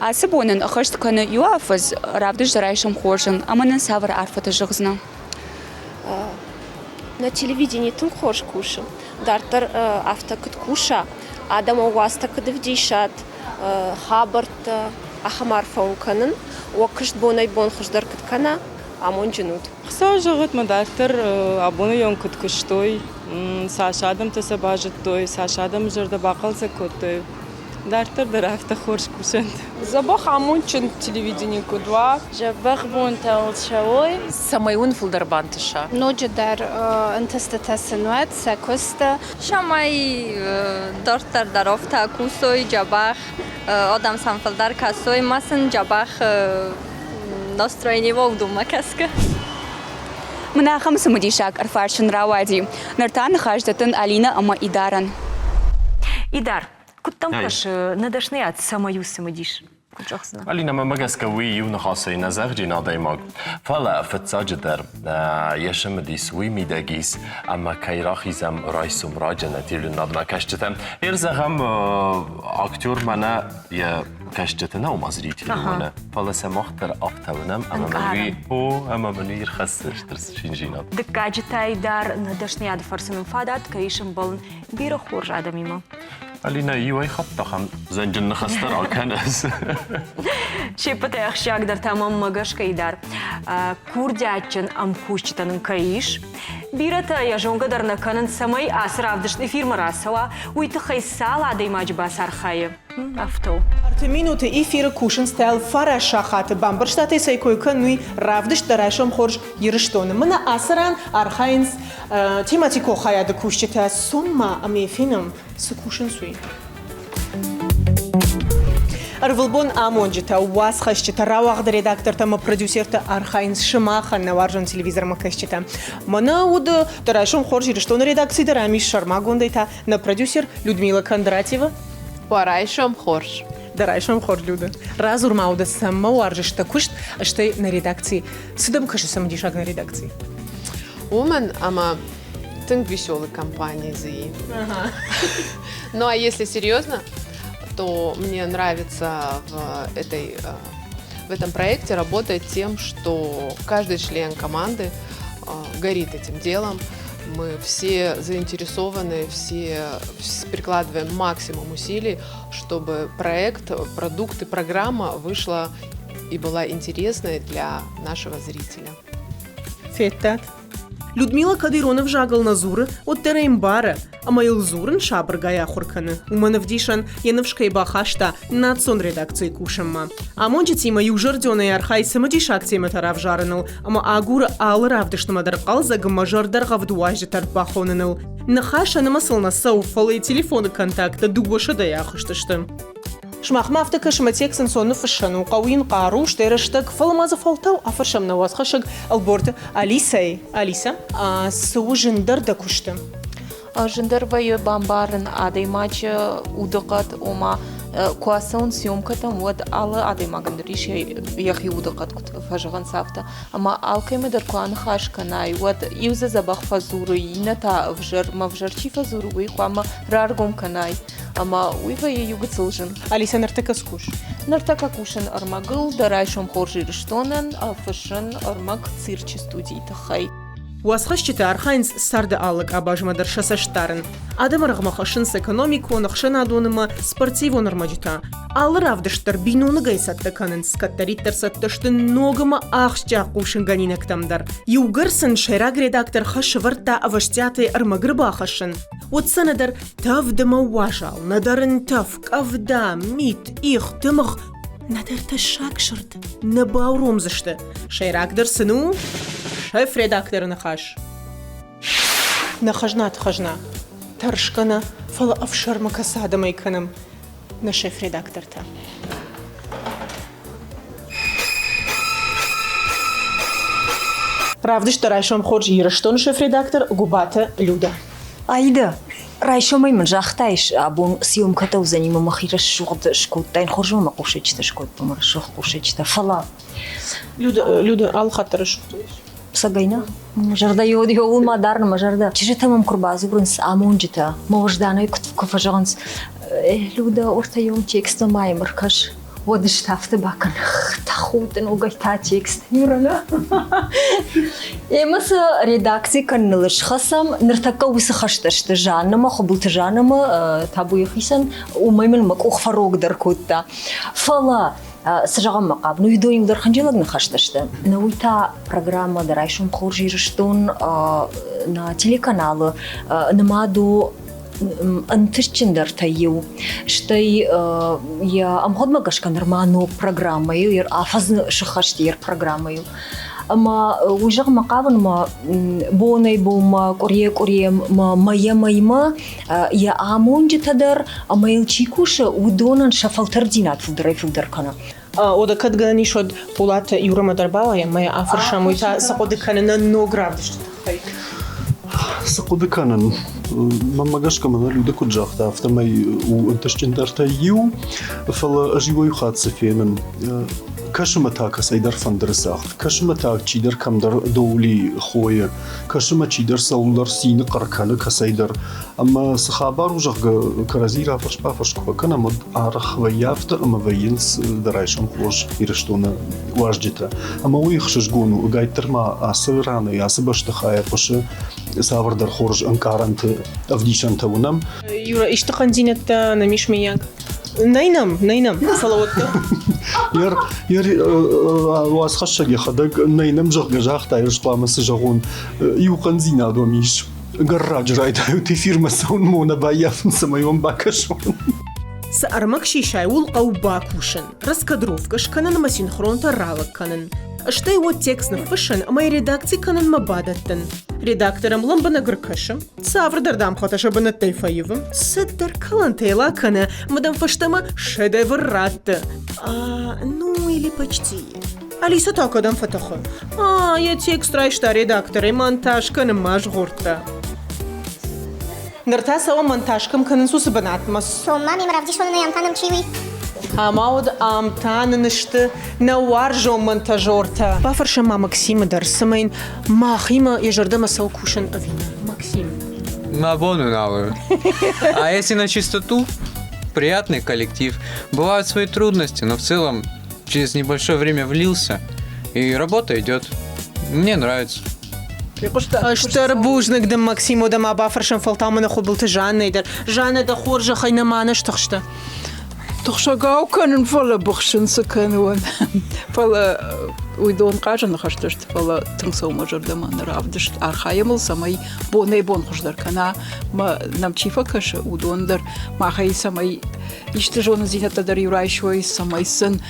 Ацы бон ын ӕххӕст кӕны иу афӕдз, равдыст райсом хорзӕн ӕмӕ нын цавӕр арфӕтӕ зӕгъдзынӕ? Нӕ телевидени тынг хорз кусы. Дарддӕр афтӕ куыд куса, адӕмӕн уацтӕ куыд ӕвдисат, хабӕрттӕ, ахӕм арфӕ уын кӕнын. Уӕ куыст бонӕй-бон хуыздӕр куыд кӕна, амонджын ут. Хуыцау зӕгъӕд мӕ дарддӕр абоны онг куыд куыстой, цас адӕмтӕ сӕ базыдтой, цас адӕмы зӕрдӕ бахъӕлдзӕг кодтой, Дарддӕр дӕр афтӕ хорз кусӕнт. Дзӕбӕх амондджын телевидени куыд уа. Дзӕбӕх бонтӕ уыл цӕуой. Цӕмӕй уын фылдӕр бантыса. Ноджыдӕр ӕнтыстытӕ сын уӕд сӕ куысты. Цӕмӕй дарддӕр дӕр афтӕ кусой, дзӕбӕх адӕм сӕм фылдӕр кӕсой, ма сын дзӕбӕх настроени уа уыдонмӕ кӕсгӕ. Мын ахӕм цымыдисаг ӕрфарст рауади. Ныр та ныхас дӕттын Алинӕ ӕмӕ Идарӕн. Идар, куыд дӕм кӕсы, нӕ дӕсныйад цӕмӕй у цымыдис? Куыд зӕгъдзынӕ? Алинӕ, мӕнмӕ гӕсгӕ уый иу ныхасӕй нӕ зӕгъджын адӕймаг, фӕлӕ фыццаджыдӕр йӕ цымыдис уый мидӕг ис, ӕмӕ кӕй рахизӕм райсом раджы нӕ телеуынынадмӕ кӕсджытӕм. Ир зӕгъӕм, актер мӕнӕ йӕ кӕсджыты нӕ ома зрители уыны, фӕлӕ сӕ мах дӕр афтӕ уынӕм, ӕмӕ мын уый о, ӕмӕ мын уый ӕрхӕссы стыр циндзинад. Дыккаджытӕй дӕр нӕ дӕсныйады фӕрцы нын фадат кӕй ис ӕмбӕлын бирӕ хорз адӕмимӕ. Алинӕ, иуӕй хатт ахӕм зӕнджын ныхӕстӕ ракӕныс. Се ппӕтӕй ахсджиагдӕр та мӕнмӕ гӕсгӕ дӕр курдиатджын ӕмкусджытӕ нын кӕй ис. Бирӕтӕ йӕ зонгӕ дӕр нӕ кӕнынц, цӕмӕй ацы равдыст эфирмӕ рацӕуа, уый тыххӕй цал адӕймаджы бацархайы, афтӕ у. Ӕртӕ минуты эфиры кусынц тӕлфарӕ сахаты. Бамбӕрстат ӕй, цӕй кой кӕнуй равдыст дӕ райсом хорз Ирыстоны. Мӕнӕ ацы ран архайынц тематикон хайады кусджытӕ. Цом-ма ӕмӕ фенӕм, цы кусынц, уый. Ӕрвылбон амонджытӕ, уацхӕсджытӕ, рауагъды редактортӕ ӕмӕ продюсертӕ архайынц сымахӕн нӕ уарзон телевизормӕ кӕсджытӕ. Мӕнӕ уыд дӕ райсом хорз Ирыстоны редакци дӕр ам ис сӕрмагондӕй та нӕ продюсер Людмила Кондратьева. Уӕ райсом хорз. Дӕ райсом хорз, Люда. Радзур ма уыд, цӕмӕ уарзыс дӕ куыст, стӕй нӕ редакци. Цы дӕм кӕсы цымыдисаг нӕ редакци? Уымӕн ӕмӕ тынг веселый компания дзы и. Ну а если серьезно, то мне нравится в этой в этом проекте работать тем, что каждый член команды горит этим делом. Мы все заинтересованы, все прикладываем максимум усилий, чтобы проект, продукт и программа вышла и была интересной для нашего зрителя. Федтат? Людмила кӕд ирон ӕвзагыл нӕ дзуры, уӕддӕр ӕй ӕмбары, ӕмӕ йыл дзурын сабыргай ахуыр кӕны. Уымӕн ӕвдисӕн, йӕ ныфс кӕй бахаста национ редакцийы кусынмӕ. Амонджытимӕ иузӕрдионӕй архайы цымыдисаг темӕтӕ равзарыныл ӕмӕ агуры алы равдыстмӕ дӕр хъӕлдзӕг ӕмӕ зӕрдӕргъӕвд уазджытӕ ӕрбахоныныл. Ныхас ӕнӕмӕцыл нӕ цӕуы, фӕлӕ йӕ телефоны контакттӕ дыууӕсӕдӕйы ахызтысты. Сымахмӕ афтӕ кӕсы мӕ текст ӕнцон ныффыссӕн у, хъӕуы йын хъару, стӕй рӕстӕг, фӕлӕ ма дзы фӕлтау афӕрсӕм нӕ уацхӕссӕг Ӕлборты Алисӕйы. Алисӕ, цы у зындӕр дӕ куысты? Зындӕр вӕййы бамбарын адӕймаджы удыхъӕд, ома куы ацӕуын съемкӕтӕм, уӕд алы адӕймагӕн дӕр ис йӕхи удыхъӕд, куыд фӕзӕгъынц, афтӕ. Ӕмӕ алкӕмӕ дӕр куы аныхас кӕнай, уӕд иу дзы дзӕбӕх фӕдзуры, иннӕ та ӕвзӕр. Мӕ ӕвзӕр чи фӕдзуры, уый хъуамӕ раргом кӕнай. Ӕмӕ уый вӕййы иу гыццыл зын. Алисӕ, ныртӕккӕ скус? Ныртӕккӕ кусын ӕрмӕгыл, дӕ райсом хорз Ирыстонӕн, фыссын ӕрмӕг цирчы студийы тыххӕй. Уацхӕсджытӕ архайынц царды алы къабазмӕ дӕр сӕ цӕст дарын. Адӕмы рӕгъмӕ хӕссынц экономикон, ӕхсӕнадон ӕмӕ спортивон ӕрмӕджытӕ. Алы равдыст дӕр биноныгӕй цӕттӕ кӕнынц, кӕддӕриддӕр цӕттӕ сты ног ӕмӕ ахсджиаг хъусынгӕнинӕгтӕм дӕр. Иугӕр сын сӕйраг редактор хӕс сӕвӕрдта ӕвӕстиатӕй ӕрмӕг ӕрбахӕссын, уӕд сӕ нӕдӕр тӕвд ӕмӕ уазал, нӕдӕр ын тӕф, къӕвда, мит, их, тымыгъ, нӕдӕр тӕссаг сырд нӕ бауромдзысты. Сӕйрагдӕр сын у шеф-редакторы ныхас. Нӕ хӕзнаты хӕзна. Тӕрсгӕ нӕ, фӕлӕ ӕфсӕрмы кӕцы адӕмӕй кӕнӕм, нӕ шеф-редактортӕ. Равдыста райсом хорз Ирыстоны шеф-редактор Губаты Люда. Аида, райсомӕй мын загътаис, абон съемкӕтӕ уыдзӕни мӕ мӕхи рӕсугъд скодтаин, хорз мӕ хъусӕджытӕ скодтон, мӕ рӕсугъд хъусӕджытӕ, фӕлӕ... Люда, Люда, алы хатт дӕр рӕсугъд уыдис. Цӕгӕй нӕ? Мӕ зӕрдӕ иуыл ма дарын, мӕ зӕрдӕ. Чызджытӕ мӕм куы рбадзурынц, амонджытӕ, мӕ уӕзданӕй куы фӕзӕгъынц, Люда, ортӕйон тексттӕ ма йӕм ӕркӕс. Уӕд ӕз та афтӕ бакӕн, тӕхуды ногӕй та текст Юрана. Ӕмӕ сӕ редакци кӕныныл схӕцӕм. Ныртӕккӕ уыцы хӕстӕ сты Жаннӕмӕ, Хуыбылты Жаннӕмӕ, табуйы хицӕн. Уымӕй мын мӕ къух фӕрогдӕр кодта. Фӕлӕ цы зӕгъӕм мӕ хъавын, уый дон дӕр хынджылӕг ныхӕстӕ сты. Нӕ уый та программӕ дӕ райсом хорз Ирыстон нӕ телеканалы нымад у ӕнтыстджындӕртӕй иу. Стӕй йӕ ӕмгъуыдмӕ гӕсгӕ нырма ног программӕйы, афӕдз сыххӕст йӕ программӕйыл. Ӕмӕ уый зӕгъынмӕ хъавын мӕ бонӕй-бонмӕ, къуырийӕ-къуырийӕ, мӕйӕ-мӕймӕ йӕ амонджытӕ дӕр ӕмӕ йыл чи кусы, уыдонӕн сӕ фӕлтӕрддзинад фылдӕрӕй-фылдӕр кӕны. Ода кӕд гӕнӕн ис, уӕд Хъулаты Юрӕмӕ дӕр бауайӕм ӕмӕ йӕ афӕрсӕм, уый та цы хъуыды кӕны нӕ ног равдысты тыххӕй. Цы хъуыды кӕнын? Мӕнмӕ гӕсгӕ мӕнӕ Люда куыд загъта, афтӕмӕй у ӕнтыстджындӕртӕй иу, фӕлӕ ӕз иуӕй хатт цы фенын, кӕсы мӕ та кӕцӕйдӕр фӕндыры цагъд, кӕсы мӕ та чидӕр кӕмдӕр доули хойы, кӕсы мӕ чидӕр цӕуылдӕр цины хъӕр кӕны кӕцӕйдӕр. Ӕмӕ цы хабар у, зӕгъгӕ, кӕрӕдзи рафӕрс-бафӕрс куы фӕкӕнӕм, уӕд арӕх вӕййы афтӕ ӕмӕ вӕййынц дӕ райсом хорз Ирыстоны уазджытӕ. Ӕмӕ уый ӕхсызгон у, ӕгайтдӕр ма ацы ранӕй, ацы бӕстыхайӕ хъуысы цавӕрдӕр хорз ӕнкъарӕнты ӕвдисӕнтӕ уынӕм. Юра, исты хъӕндзинӕдтӕ нӕм ис, мыййаг? Нӕй нӕм, нӕй нӕм, фӕлӕ уӕддӕр. Йӕ уацхӕссӕг йӕхӕдӕг нӕй нӕм, зӕгъгӕ, загъта, ӕз хъуамӕ цы зӕгъон, иу хъӕндзинад уӕм ис. Ӕгӕр раджы райдайут эфирмӕ цӕуын мо нӕ баййафын, цӕмӕй уӕм бакӕсон. Цы ӕрмӕг сисай, ууыл хъӕуы бакусын, раскадровкӕ скӕнын ӕмӕ синхронтӕ ралыг кӕнын. Стӕй уӕд текст ныффыссын ӕмӕ йӕ редакци кӕнынмӕ бадӕттын. Редактор ӕм лӕмбынӕг ӕркӕсы, цавӕрдӕр дамгъӕтӕ сӕ бынӕттӕй фӕивы, цыдӕр кӕлӕнтӕ йыл акӕны ӕмӕ дӕм фӕстӕмӕ шедевр ратты. А, ну или почти. Алиса та кӕдӕм фӕтӕхы? А, йӕ текст райста редакторӕй, монтаж кӕнынмӕ азгъордта. Ныр та цӕуӕм монтаж кӕм кӕнынц, уыцы бынатмӕ. Цом ма мемӕ равдисон ӕй, ам та нӕм чи уый? Ӕмӕ уӕд ам та нын сты нӕ уарзон монтажертӕ. Бафӕрсӕм ма Максимы дӕр, цымӕ йын махимӕ йӕ зӕрдӕмӕ цӕуы кусын ӕви нӕ? Максим. Мӕ бон у нал. А если на чистоту, приятный коллектив. Бывают свои трудности, но в целом через небольшое время влился, и работа идет. Мне нравится. Стыр бузныг дын, Максим, уӕдӕ ма бафӕрсӕм фӕлтау мӕнӕ Хуыбылты Жаннӕйы дӕр. Жаннӕ, дӕ хорзӕхӕй нӕма нӕ стыхстӕ? Тыхсӕгау кӕнын, фӕлӕ быхсын цы кӕнон. Фӕлӕ уыдон хъазӕн ныхӕстӕ сты, фӕлӕ тынг цӕуы мӕ зӕрдӕмӕ нӕ равдыст. Архайӕм ыл, цӕмӕй бонӕй-бон хуыздӕр кӕна, мӕ нӕм чи фӕкӕсы, уыдон дӕр махӕй цӕмӕй исты зонындзинӕдтӕ дӕр-иу райсой, цӕмӕй сын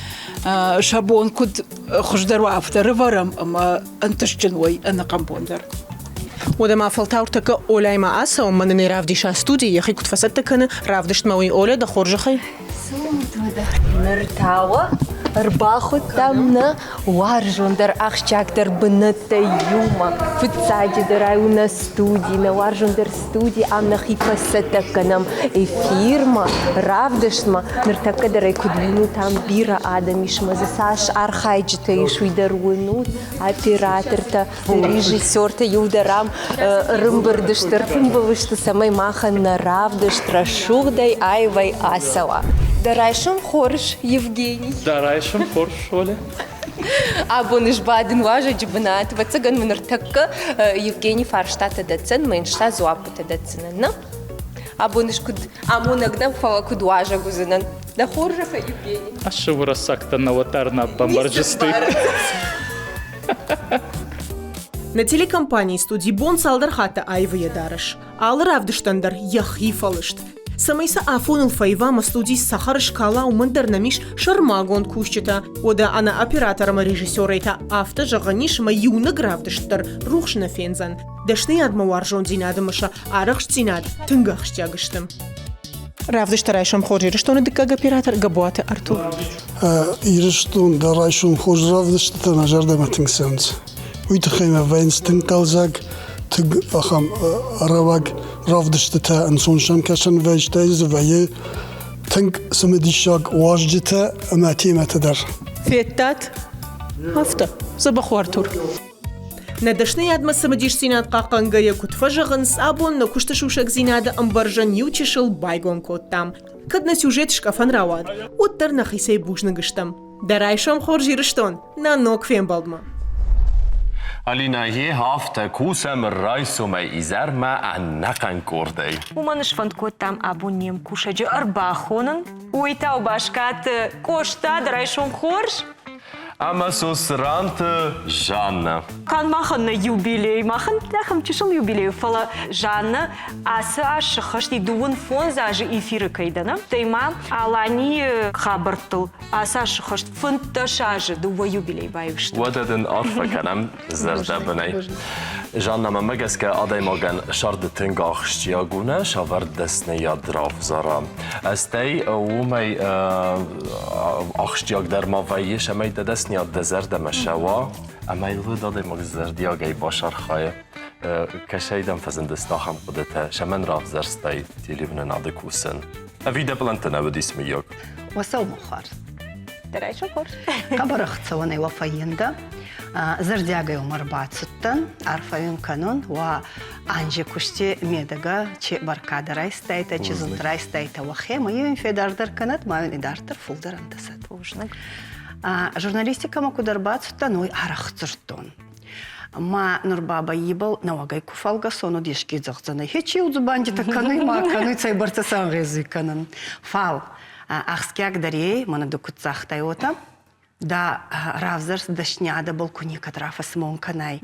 сӕ бон куыд хуыздӕр уа, афтӕ рывӕрӕм ӕмӕ ӕнтыстджын уой ӕнӕхъӕн бон дӕр. Уӕдӕ ма фӕлтау тӕккӕ Оляймӕ ацӕуӕм, мӕнӕ нӕ равдиса студийы, йӕхи куыд фӕцӕттӕ кӕны равдыстмӕ, уый. Оля, дӕ хорзӕхӕй. Ныр та уӕ ӕрбахуыдтам нӕ уарзондӕр, ахсджиагдӕр бынӕттӕй иумӕ. Фыццаджыдӕр ай у нӕ студи, нӕ уарзондӕр студи, ам нӕхи фӕцӕттӕ кӕнӕм эфирмӕ, равдыстмӕ. Ныртӕккӕ дӕр ӕй куыд уынут, ам бирӕ адӕм ис ӕмӕ дзы цас архайджытӕ ис, уый дӕр уынут. Оператортӕ, режиссертӕ иуылдӕр ам ӕрымбырд сты, ӕртымбыл сты, цӕмӕй махӕн нӕ равдыст рӕсугъдӕй, аивӕй ацӕуа. Дӕ райсом хорз, Евгений. Дӕ райсом хорз, Оля. Абон сбадын уазӕджы бынат. Ӕвӕццӕгӕн мын ныртӕккӕ Евгений фарстатӕ дӕтдзӕн, мӕ йын ста дзуаппытӕ дӕтдзынӕн, нӕ? Абон ӕз куыд амонӕг дӕн, фӕлӕ куыд уазӕг уыдзынӕн. Дӕ хорзӕхӕй, Евгений. Асы уырыссӕгтӕ нӕуӕддӕр нӕ бамбӕрджысты. Нӕ телекомпанийы студи бон цалдӕр хатты аивы йӕ дарӕс. Алы равдыстӕн дӕр йӕхи фӕлыст. Цӕмӕй сӕ афоныл фӕива ӕмӕ студи цӕхӕр скала, уымӕн дӕр нӕм ис сӕрмагонд кусджытӕ. Уӕдӕ ӕнӕ оператор ӕмӕ режиссерӕй та афтӕ зӕгъӕн ис, ӕмӕ иунӕг равдыст дӕр рухс нӕ фендзӕн. Дӕсныйадмӕ уарзондзинад ӕмӕ сӕ арӕхстдзинад тынг ахсджиаг сты. Равдыста райсом хорз Ирыстоны дыккаг оператор Габуаты Артур. Ирыстон дӕ райсом хорз равдыстытӕ мӕ зӕрдӕмӕ тынг цӕуынц. Уый тыххӕй мӕ вӕййынц тынг хъӕлдзӕг, тынг ахӕм рӕуӕг равдыстытӕ, ӕнцон сӕм кӕсӕн вӕййы, дзы вӕййы тынг цымыдисаг уазджытӕ ӕмӕ темӕтӕ дӕр. Федтат? Афтӕ. Дзӕбӕх у, Артур. Нӕ дӕсныйадмӕ цымыдисдзинад хъахъхъӕнгӕйӕ куыд фӕзӕгъынц, абон нӕ куысты сусӕгдзинады ӕмбӕрзӕн иу чысыл байгом кодтам. Кӕд нӕ сюжет скъӕфӕн рауад, уӕддӕр нӕхицӕй бузныг стӕм. Дӕ райсом хорз, Ирыстон! Нӕ ног фембӕлдмӕ! Алинӕ, йе афтӕ кусӕм райсомӕй изӕрмӕ ӕнӕхъӕн къордӕй. Уымӕн сфӕнд кодтам абон не мкусӕджы ӕрбахонын. Уый та у Баскаты Къоста, дӕ райсом хорз! Ӕмӕ Сосранты Жаннӕ. Канд махӕн нӕ юбилей, махӕн ахӕм чысыл юбилей, фӕлӕ Жаннӕ ацы аз сыххӕсти дыууын фондз азы эфиры кӕй дӕн, стӕй ма Аланийы хабӕрттыл ацы аз сыххӕст 15 азы дыууӕ юбилей баиу сты. Уӕдӕ дын арфӕ кӕнӕм зӕрдӕбынӕй. Жанна, мӕнмӕ гӕсгӕ адӕймагӕн сӕрды тынг ахсджиаг у нӕ сӕвӕрд дӕсныйад равзара. Стӕй уымӕй ахсджиагдӕр ма вӕййы, цӕмӕй дӕ дӕсныйад дӕ зӕрдӕмӕ сӕуа, ӕмӕ йыл уӕд адӕймаг зӕрдиагӕй бацархайы. Кӕсӕй дӕм фӕзындысты ахӕм хъуыдытӕ, цӕмӕн равзӕрстай телеуынынады кусын? Ӕви дӕ пълӕнттӕ нӕ уыдис, мыййаг? Уӕ сӕумӕ хуарз. Дӕ райсом хорз. Хъӕбӕр ӕхцӕуӕнӕй уӕ фӕййиндӕ. Зӕрдиагӕй уӕмӕ ӕрбацудтӕн, арфӕ уин кӕнун, уӕ анзи кусти медӕгӕ чи бӕркадӕ райстайтӕ, чи зунд райстайтӕ уӕхе, ма уин федардӕр кӕнӕд, ма уин идарддӕр фулдӕр ӕнтӕсӕд. Бузныг. Журналистикӕмӕ куд ӕрбацудтӕн, уой арӕх дзурдтон. Ма нур бабӕй ибӕл нӕуӕгӕй ку фӕлгӕсон, уӕд еске зӕгъдзӕнӕй, хечи еу дзубандитӕ кӕнуй ма кӕнуй, цӕйбӕрцӕ сӕ ӕнгъезуй кӕнун. Фал ахсгиагдӕр ей, мӕнӕ ду куд загътай, уотӕ, дӕ равзӕрст дӕсниадӕбӕл ку некӕд рафӕсмон кӕнай,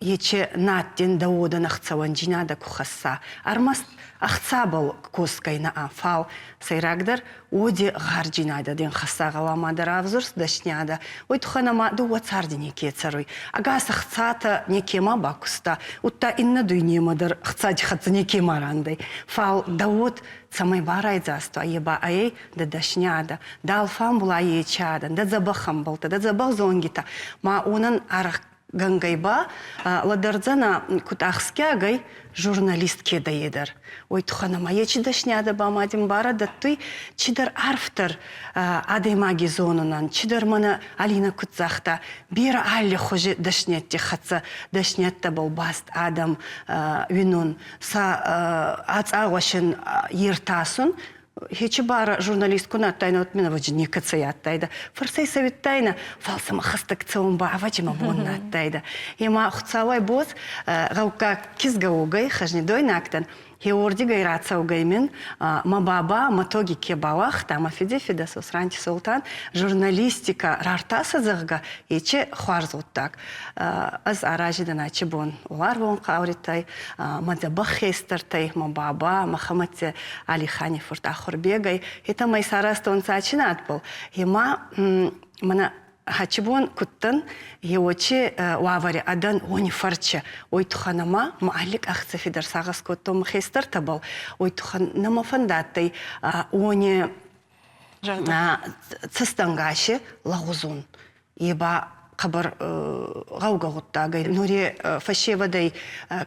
ечи наддин дӕ уодӕн ӕхцӕуӕндзийнадӕ ку хӕсса, ӕрмӕст ӕхцабӕл косгӕй нӕ, фал сӕйрагдӕр уоди гъарджийнадӕ дин хӕсса гъӕуама дӕ равзурст дӕсниадӕ, уой туххӕн ӕма дууӕ царди неке цӕруй. Ӕгас ӕхцатӕ некема бакуста, удта иннӕ дуйнемӕ дӕр ӕхцади хӕццӕ некема рандӕй. Фал дӕ уод цӕмӕй барайдзаст уа, е ба ӕй дӕ дӕсниадӕ, дӕ алфамбулай ечи адӕн, дӕ дзӕбӕх ӕмбӕлттӕ, дӕ дзӕбӕх зонгитӕ, ма уонӕн аргъ гӕнгӕй ба лӕдӕрдзӕнӕ, куд ахсгиагӕй журналист ке дӕ е дӕр. Уой туххӕн ӕма ечи дӕсниадӕ ба ма дин барӕ дӕттуй чидӕр арфдӕр адӕймаги зонунӕн, чидӕр мӕнӕ Алинӕ куд загъта, берӕ аллихузи дӕсниӕдти хӕццӕ дӕсниӕдтӕбӕл баст адӕм уинун, сӕ ацъагъуӕсин ертасун Хечи бара журналист ку адтайнӕ, уӕд мин ӕвӕджи некӕцӕй адтайдӕ. Фӕрсӕй цӕвиттайнӕ, фал сӕмӕ хӕстӕг цӕун ба ӕвӕджи мӕ бон нӕ адтайдӕ. Ема Хуцауӕй боз гъӕуккаг кизгӕ уогӕй, хӕзнидойнагдӕн, хеуордигӕй рацӕугӕй мин мӕ баба мӕ тоги ке бауагъта, мӕ фиди фидӕ Сосранти Султан журналистикӕ рартасӕ, зӕгъгӕ, ечи хуарз гъуддаг. Ӕз арази дӕн ачи бон уӕларвон хъауритӕй, мӕ дзӕбӕх хестӕртӕй, мӕ баба, Мӕхӕмӕтти Алихани фурт Ахурбегӕй. Етӕ мӕ исаразтонцӕ ачи надбӕл. Ема мӕнӕ хачи бон кудтӕн, еуочи уавӕри адӕн уони фӕрче. Уой туххӕн ӕма мӕ алли къахдзӕфи дӕр сагъӕс кодтон мӕ хестӕртӕбӕл. Уой туххӕн нӕмӕ фӕндадтӕй уони цӕстӕнгаси лӕгъузун. Е ба хъӕбӕр гъӕугӕ гъуддаг ӕй. Нури фӕсевӕдӕй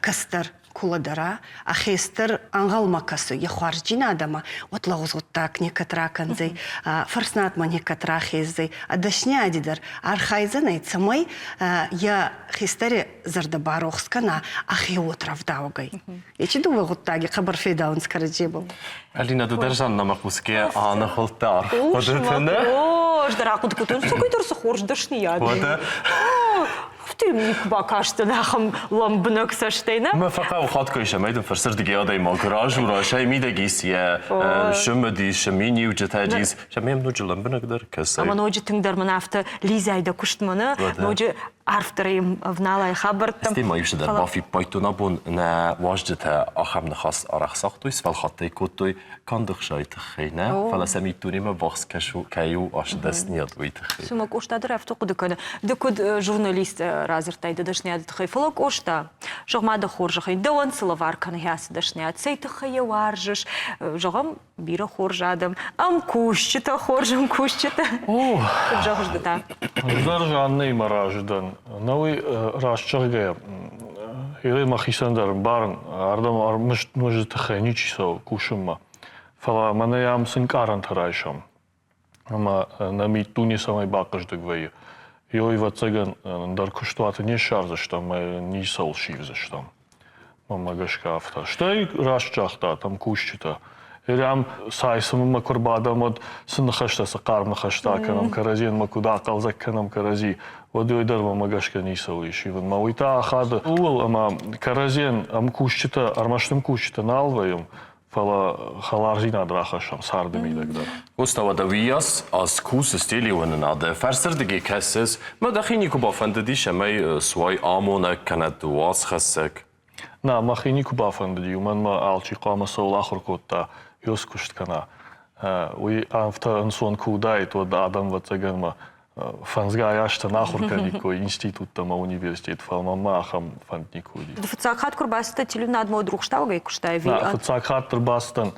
кӕстӕр ку лӕдӕра, а хестӕр ӕнгъӕлмӕ кӕсуй е хуарзджийнадӕмӕ, уӕд лӕгъуз гъуддаг некӕд ракӕндзӕй, фӕрснадмӕ некӕд рахездзӕй, а дӕсниади дӕр архайдзӕнӕй, цӕмӕй е хестӕри зӕрдӕ барохс кӕна ӕхе уод рӕвдаугӕй. Ечи дууӕ гъуддаги хъӕбӕр федаунц кӕрӕдзебӕл. Алина, ды дӕр Жаннамӕ хъусгӕ аныхъуылдтӕ арф хъуыдыты, нӕ? Ӕз дӕр ахъуыды кодтон, цукъидӕр цы хорз дӕсныйад. Уӕдӕ? Афтӕ никуы бакастӕн ахӕм лӕмбынӕг цӕстӕй, нӕ? Мӕ фӕхъӕуы хатгай сӕмӕй дын фӕрсырдыгӕй адӕймаг разура, сӕ мидӕг ис йӕ сымыдис, миниуджытӕ ис, сӕ мӕм ноджы лӕмбынӕгдӕр кӕсай. Ӕмӕ ноджы тынгдӕр мын афтӕ лидзай дӕ куыстмӕ, нӕ? Ноджы арфдӕрӕй ӕвналай хабӕрттӕм. Стӕй ма иу цыдӕр бафиппайдтон абон нӕ уазджытӕ ахӕм ныхас арӕх цагътой, сфӕлхаттӕй кодтой канд ӕхсайы тыххӕй нӕ, фӕлӕ сӕ миддунемӕ ввахс кӕй у ацы дӕсныйад, уый тыххӕй. Цымӕ Къоста дӕр афтӕ хъуыды кӕны? Ды куыд журналист радзырдтай дӕ дӕсныйады тыххӕй, фӕлӕ Къоста, зӕгъ-ма дӕ хорзӕхӕй, дӕуӕн цы лӕвар кӕны ацы дӕсныйад, цӕй тыххӕй йӕ уарзыс? Зӕгъӕм, бирӕ хорз адӕм, ӕмкусджытӕ, хорз ӕмкусджытӕ. Куыд зӕгъыс ды та? Ӕз дӕр Жаннӕимӕ разы дӕн. Нӕуый раст зӕгъгӕйӕ, Ирӕ мӕхицӕн дӕр ӕмбарын, ардӕм ӕрмӕст нозты тыххӕй ничи цӕуы кусынмӕ. Фӕлӕ мӕнӕ ам цы нкъарӕнтӕ райсӕм, ӕмӕ нӕ миддуне цӕмӕй бахъӕздыг вӕййы, йой, ӕвӕццӕгӕн, ӕндӕр куыстуаты не ссардзыстӕм ӕмӕ ницӕуыл сивдзыстӕм. Мӕнмӕ гӕсгӕ афтӕ. Стӕй раст загътат, ӕмкусджытӕ. Ирӕм цай цымынмӕ куы рбадӕм, уӕд цы ныхӕстӕ, цы хъарм ныхӕстӕ акӕнӕм кӕрӕдзийӕн ӕмӕ куыд ахъӕлдзӕг кӕнӕм кӕрӕдзи, уӕд уый дӕр мӕнмӕ гӕсгӕ ницӕуыл ис ивын. Мӕ уый та ахады ууыл, ӕмӕ кӕрӕдзийӕн ӕмкусджытӕ, ӕрмӕст ӕмкусджытӕ нал вӕййӕм, фӕлӕ хӕлардзинад рахӕссӕм царды мидӕг дӕр. Къоста, уӕдӕ уыйас аз кусыс телеуынынады, фӕрсырдыгӕй кӕсыс, мӕ дӕхи никуы бафӕндыдис, ӕмӕ суай амонӕг кӕнӕ уацхӕссӕг? Нӕ, мӕхи никуы бафӕндыди, уымӕн мӕ алчи хъуамӕ цӕуыл ахуыр кодта, ёс куыст кӕна. Уый афтӕ ӕнцон куы уыдаид, уӕд адӕм, ӕвӕццӕгӕн, мӕ фӕндзгай азтӕн ахуыр кӕниккой институттӕ ӕмӕ университет, фӕлӕ мӕнмӕ ахӕм фӕнд никуы уыди. Ды фыццаг хатт куы рбацыдтӕ телеуынадмӕ, уӕд рухстауӕгӕй куыстай ӕви? Нӕ, фыццаг хатт ӕрбацыдтӕн.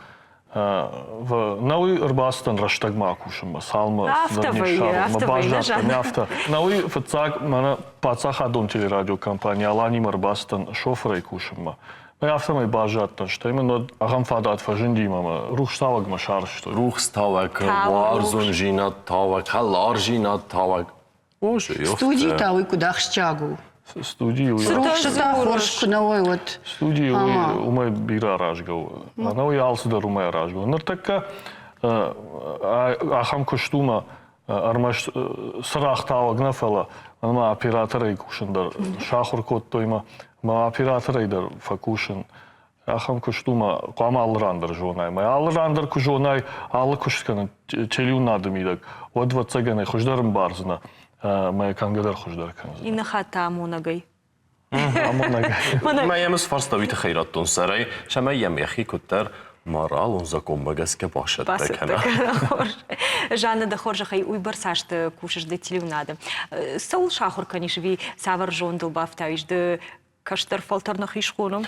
Науи ӕрбацыдтӕн рӕстӕгмӕ акусынмӕ, цалынмӕ цыдӕр не ссарон, мӕ баззадтӕн, афтӕ. Науи фыццаг мӕнӕ паддзахадон телерадиокомпани Аланимӕ ӕрбацыдтӕн шофырӕй кусынмӕ. Афтӕмӕй баззадтӕн, стӕй мын уӕд ахӕм фадат фӕзынди ӕмӕ рухстауӕгмӕ сарӕзтой. Рухстауӕг, уарзондзинад тауӕг, хӕлардзинад тауӕг. Студийы та уый куыд ахсджиаг у? Студийы уый Рухсытӕ хорз куы нӕ уой, уӕд. Студийы уый уымӕй бирӕ аразгӕ у. Ӕнӕуый алцыдӕр уымӕй аразгӕ у. Ныртӕккӕ ахӕм куыст у мӕ ӕрмӕст цырагътауӕг нӕ, фӕлӕ мӕ операторӕй кусын дӕр сахуыр кодтой мӕ мӕ операторӕй дӕр фӕкусын. Ахӕм куыст у мӕ хъуамӕ алы ран дӕр зонай. Мӕ алы ран дӕр куы зонай алы куыст кӕнын телеуынады мидӕг, уӕд ӕвӕццӕгӕн хуыздӕр ӕмбардзынӕ мӕ кӕнгӕ дӕр хуыздӕр кӕндзынӕ. Иннӕ хатт та амонӕгӕй. Амонӕгӕй. Мӕ йӕм ӕз фарста уый тыххӕй радтон сӕрӕй, цӕмӕй йӕм йӕхи куыддӕр моралон законмӕ гӕсгӕ бацӕттӕ кӕна. Хорз. Жанна, дӕ хорзӕхӕй, уыйбӕрц азты кусыс ды телеуынады. Цӕуыл сахуыр кӕнис ӕви цавӕр зондыл бафтауис ды кӕстӕр фӕлтӕр нӕхи схонӕм.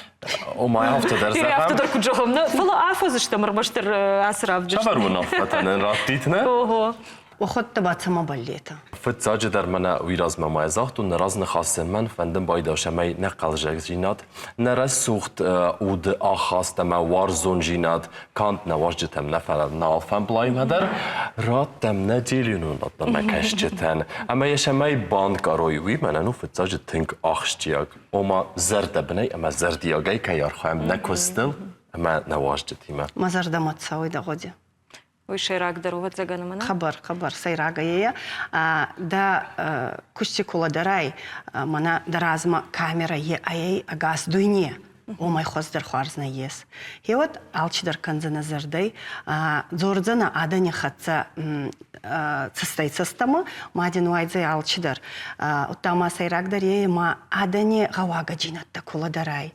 Ома афтӕ дӕр зӕгъӕм. Афтӕ дӕр куыд зӕгъӕм, нӕ, фӕлӕ афӕдз стӕм ӕрмӕстдӕр ацы равдыст. Цавӕр уынаффӕтӕ нын раттит, нӕ? Ого. Уӕхуӕдтӕ ба цӕмӕ бӕллетӕ? Фыццаджыдӕр мӕнӕ уый размӕ ма загътон, нӕ разныхасы мӕн фӕндын байдау, цӕмӕй нӕ хъӕлдзӕгдзинад, нӕ рӕсугъд уды ахаст ӕмӕ уарзондзинад канд нӕ уазджытӕм нӕ, фӕлӕ нӕ алфӕмблаймӕ дӕр раттӕм нӕ телеуынынадмӕ кӕсджытӕн. Ӕмӕ йӕ цӕмӕй банкъарой, уый мӕнӕн у фыццаджы тынг ахсджиаг. Ома зӕрдӕбынӕй ӕмӕ зӕрдиагӕй кӕй архайӕм нӕ куыстыл ӕмӕ нӕ уазджытимӕ. Мӕ зӕрдӕмӕ цӕуй дӕ гъуди. Уый сӕйрагдӕр ӕвӕццӕгӕн ӕмӕ нӕ? Хъӕбӕр, хъӕбӕр сӕйрагӕй дӕ кусти ку лӕдӕрай, мӕнӕ дӕ размӕ камерӕ е ӕй ӕгас дуйне, уомӕй хуӕздӕр хуарз нӕййес. Гъеуӕд алчидӕр кӕндзӕнӕ зӕрдӕй, дзордзӕнӕ адӕни хӕццӕ цӕстӕй цӕстӕмӕ, ма дин уайдзӕй алчидӕр. Удта ма сӕйрагдӕр е ма адӕни гъӕуагӕджийнӕдтӕ ку лӕдӕрай.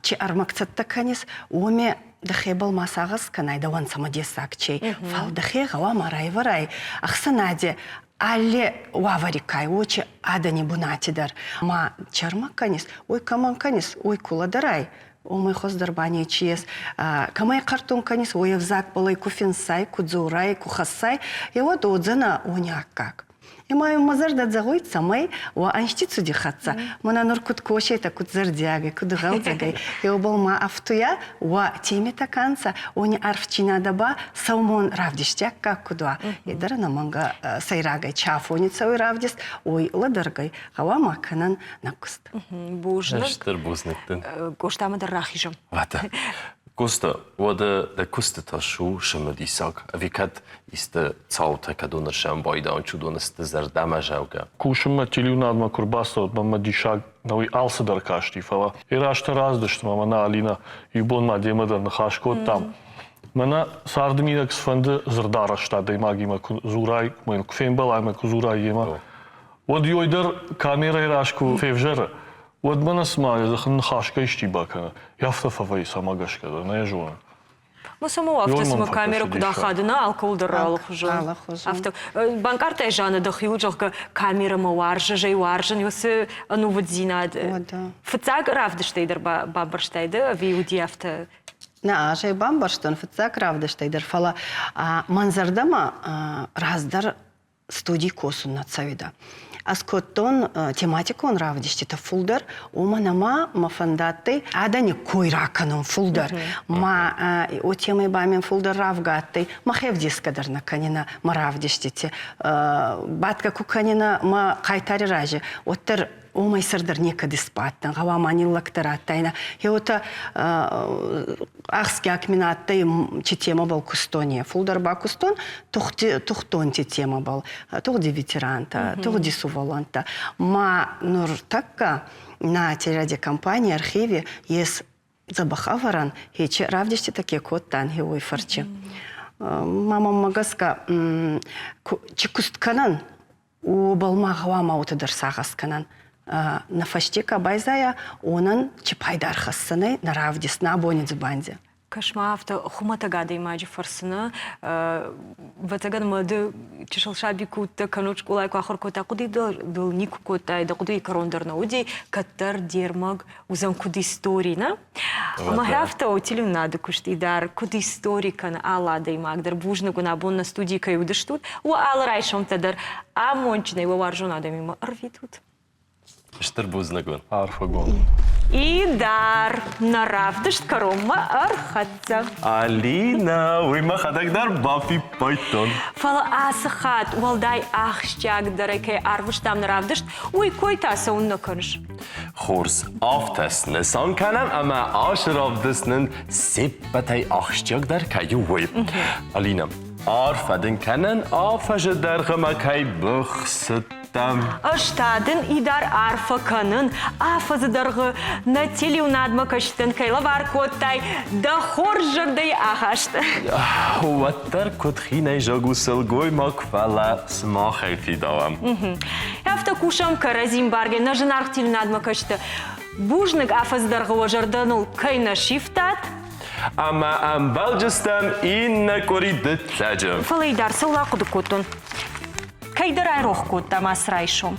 Чи ӕрмӕг цӕттӕ кӕнис, уоми дӕхебӕл ма сагъӕс кӕнай, дӕуӕн цӕмӕдессаг чей, фал дӕхе гъӕуама райвӕрай ӕхсӕнади алли уавӕри кай уочи адӕни бунати дӕр. Ма чӕрмӕ кӕнис, уой кӕмӕн кӕнис, уой ку лӕдӕрай, уомӕй хуӕздӕр ба нечи ес. Кӕмӕй хъӕртун кӕнис, уой ӕвзагбӕл ку финсай, ку дзорай, ку хӕссай, е уӕд уодзӕнӕ уони аккаг. Ӕма мӕ зӕрдӕ зӕгъуй, цӕмӕй уӕ ӕнзти цуди хӕццӕ мӕнӕ нур куд косетӕ, куд зӕрдиагӕй, куд гъӕлдзӕгӕй, еубӕл ма ӕфтуйа, уӕ теметӕ ка нцӕ, уони арфчийнадӕ ба сӕумон равдисти аккаг куд уа, е дӕр ӕнӕмӕнгӕ сӕйрагӕй чи афони цӕуй равдист, уой лӕдӕргӕй гъӕуама кӕнӕн нӕ куст. Бузныг. Стыр бузныг дын. Къостамӕ дӕр рахизӕм. Уӕдӕ. Къоста, уӕдӕ дӕ куыстытӕ су цымыдисаг, ӕви кӕд исты цаутӕ кӕд уын ӕрсӕмбайдаун чудон сты зӕрдӕмӕ зӕгъгӕ? Кусынмӕ телеуынадмӕ куы рбацӕуӕд, мӕнмӕ диссаг нӕуый алцыдӕр касти, фӕлӕ йӕ рӕзты раздысты мӕ мӕнӕ Алинӕ иу бон ма демӕ дӕр ныхас кодтам. Мӕнӕ царды мидӕг цыфӕнды дзырдарӕзт адӕймагимӕ куы дзурай, куы фембӕлай ӕмӕ куы дзурай йемӕ, уӕд ёй дӕр камерӕйы раз куы февзӕры, уӕд мӕнӕ цыма йӕ дзыхы ныхасгӕ исчи бакӕны, афтӕ фӕвӕййы цӕмӕ гӕсгӕ дӕр, нӕ йӕ зонын. Ну, само афтӕ цыма камерӕ куыд ахады, нӕ алкӕуыл дӕр алыхуызон. Афтӕ банкъардтай Жанна дӕхиуыл, зӕгъгӕ, камерӕмӕ уарзы, зӕй уарзын уыцы ӕнувыддзинад. Фыццаг равдыстӕй дӕр бамбӕрстай ды ӕви уыди афтӕ? Нӕ, ӕз ӕй бамбӕрстон фыццаг равдыстӕй дӕр, фӕлӕ мӕн зӕрдӕмӕ раздӕр студий косун нӕ цӕуидӕ. Ӕз кодтон тематикон равдиститӕ фулдӕр, уомӕн ӕма мӕ фӕндадтӕй адӕни кой ракӕнун фулдӕр. Ма уотемӕй ба мин фулдӕр равгӕ адтӕй, мӕхе ӕвдесгӕ дӕр нӕ кӕнинӕ мӕ равдистити. Бадгӕ ку кӕнинӕ мӕ хъайтари рази, уӕддӕр уомӕй сӕрдӕр некӕд исбадтӕн, гъӕуама ниллӕгдӕр адтайнӕ. Гъеуотӕ ахсгиаг мин адтӕй чи темӕбӕл кустон е. Фулдӕр ба кустон тухтонти темӕбӕл, тугъди ветерантӕ, тугъди сувӕллӕнттӕ. Ма нуртӕккӕ нӕ телерадиокомпаний архиви ес дзӕбӕх ӕвӕрӕн, хечи равдиститӕ ке кодтан, хе уой фӕрчи. Ма мӕммӕ гӕсгӕ чи куст кӕнӕн, уобӕл ма гъӕуама уотӕ дӕр сагъӕс кӕнӕн. Нӕ фӕсте ка байзайа, уонӕн чи пайда ӕрхӕссӕнӕй нӕ равдист, нӕ абони дзубанди. Кӕс-ма, афтӕ хуымӕтӕг адӕймаджы фӕрцы нӕ, ӕвӕццӕгӕн мӕ ды чысыл саби куы уыдтӕ, кӕннод скъолайы куы ахуыр кодтай, хъуыды дыл никуы кодтай, дӕ хъуыдыйы кӕрон дӕр нӕ уыди, кӕддӕр де рмӕг уыдзӕн куыд истори, нӕ? Ӕмӕ афтӕ у телеуынынады куыст дӕр, куыд истори кӕны алы адӕймаг дӕр. Бузныг уын, абон нӕ студийы кӕй уыдыстут, уӕ алы райсомтӕ дӕр амондджынӕй уӕ уарзон адӕмимӕ ӕрвитут. Стыр бузныг уын. Арфӕгонд. Идар, нӕ равдыст кӕронмӕ ӕрхӕццӕ. Алинӕ, уый мӕхӕдӕг дӕр бафиппайдтон. Фӕлӕ ацы хатт уӕлдай ахсджиагдӕрӕй кӕй арвыстам нӕ равдыст, уый кой та цӕуыннӕ кӕныс? Хорз, афтӕ снысан кӕнӕм ӕмӕ ацы равдыст нын се ппӕтӕй ахсджиагдӕр кӕй у, уый. Алинӕ, арфӕ дын кӕнын, афӕзы дӕргъы мӕ кӕй быхсыд дӕм. Ӕз та дын Идар арфӕ кӕнын, афӕдзы дӕргъы нӕ телеуынадмӕ кӕсджытӕн кӕй лӕвар кодтай, дӕ хорз зӕрдӕйы ахаст. Уӕддӕр куыд хинӕй зӕг у сылгоймаг, фӕлӕ сымахӕй фидауӕм. Афтӕ кусӕм кӕрӕдзи мбаргӕ нӕ зынаргъ телеуынадмӕ кӕсджытӕ. Бузныг афӕдзы дӕргъы уӕ зӕрдӕ ныл кӕй нӕ сивтат. Ӕмӕ ӕмбӕлджыстӕм иннӕ къуыри дыццӕджы. Фӕлӕ Идар цӕуыл ахъуыды кодтон? Кӕйдӕр айрох кодтам ацы райсом.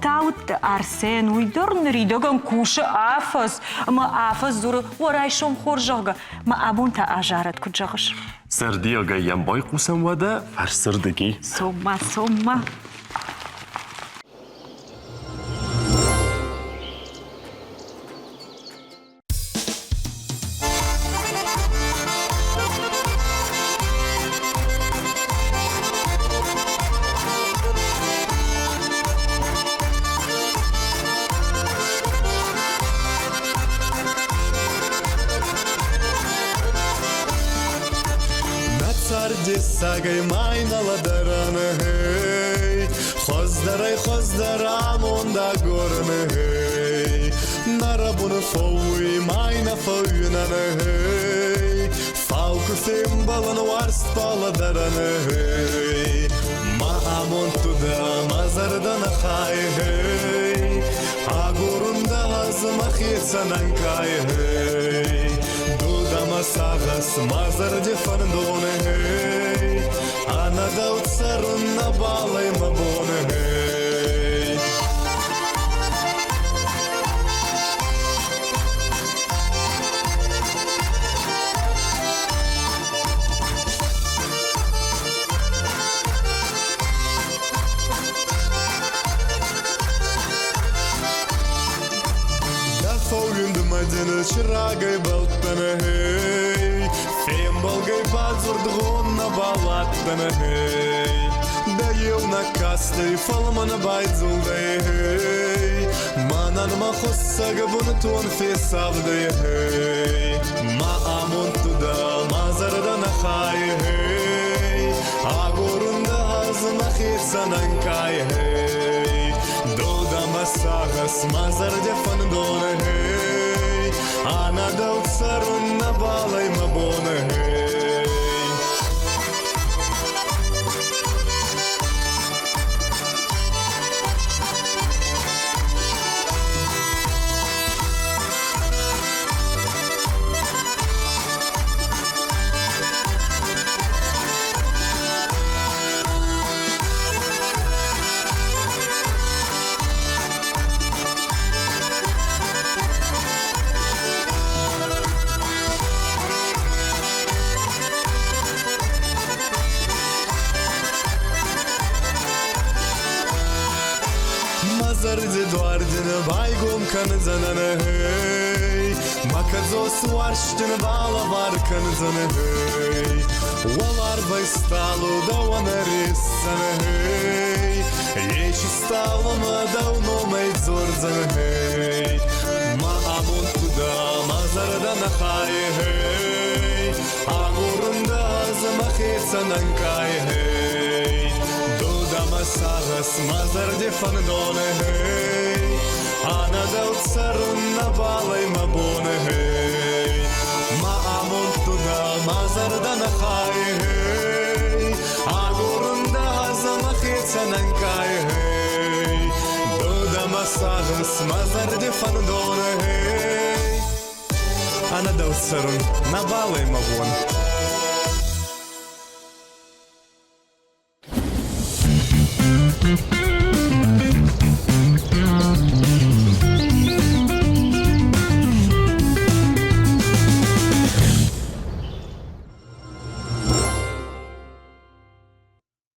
Тауытты Арсен, уый дӕр ныридӕгӕн кусы афӕдз, ӕмӕ афӕдз дзуры, уӕ райсом хорз, зӕгъгӕ, мӕ абон та азарӕд, куыд зӕгъыс? Зӕрдиагӕй йӕм байхъусӕм уӕдӕ фӕрсырдыги. Цом-ма, цом-ма. Нӕ цардессагӕй ма ин ӕлӕдӕрӕн, гъей, Хуӕздӕрӕй-хуӕздӕр амонд агорӕн, гъей. Нӕ рӕбун фӕууй ма ин нӕ фӕууинӕн, гъей. Фал ку фембӕлӕн уарзт балӕдӕрӕн, гъей. Мӕ амонд ту дӕ, мӕ зӕрдӕ нӕ хай, гъей. Агорун дӕ ӕз мӕхецӕн ӕнкъай, гъей. Ду дӕ мӕ сагъӕс, мӕ зӕрди фӕндон, гъей. Ӕнӕ дӕу цӕрун нӕбал ӕй мӕ бон, гъей. Дӕ фӕууиндмӕ дин чирагӕй бӕлдтӕн, гъей. Фембӕлгӕй бадзурдгъон нӕбал адтӕн, гъей. Дӕ еунӕг кастӕй фӕлмӕн байдзулдӕй, гъей. Мӕнӕн мӕ хуссӕг бунтон фесавдӕй, гъей. Мӕ амонд ту дӕ, мӕ зӕрдӕ нӕ хай, гъей. Агорун дӕ ӕз мӕхецӕн ӕнкъай, гъей. Ду дӕ мӕ сагъӕс, мӕ зӕрдӕ фӕндон, гъей. Ӕнӕ дӕу цӕрун нӕбал ӕй мӕ бон, гъей. Мӕ зӕрди дуар дин байгом кӕндзӕнӕн, гъей. Мӕ кӕдзос уарзт дин балӕвар кӕндзӕн, гъей. Уӕларвӕй стъалу дӕуӕн ӕресдзӕн, гъей. Ечи стъалумӕ дӕу номӕй дзордзӕн, гъей. Мӕ амонд ку дӕ, мӕ зӕрдӕ нӕ хай, гъей. Агорун дӕ ӕз мӕхецӕн ӕнкъай, гъей. Ду дӕ мӕ сагъӕс, мӕ зӕрди фӕндон, гъей. Ӕнӕ дӕу цӕрун нӕбал ӕй мӕ бон, гъей. Мӕ амонд ду дӕ, мӕ зӕрдӕ нӕ хай, гъей. Агорун дӕ ӕз мӕхецӕн ӕнкъай, гъей. Ду дӕ мӕ сагъӕс, мӕ зӕрди фӕндон, гъей. Ӕнӕ дӕу цӕрун нӕбал ӕй мӕ бон.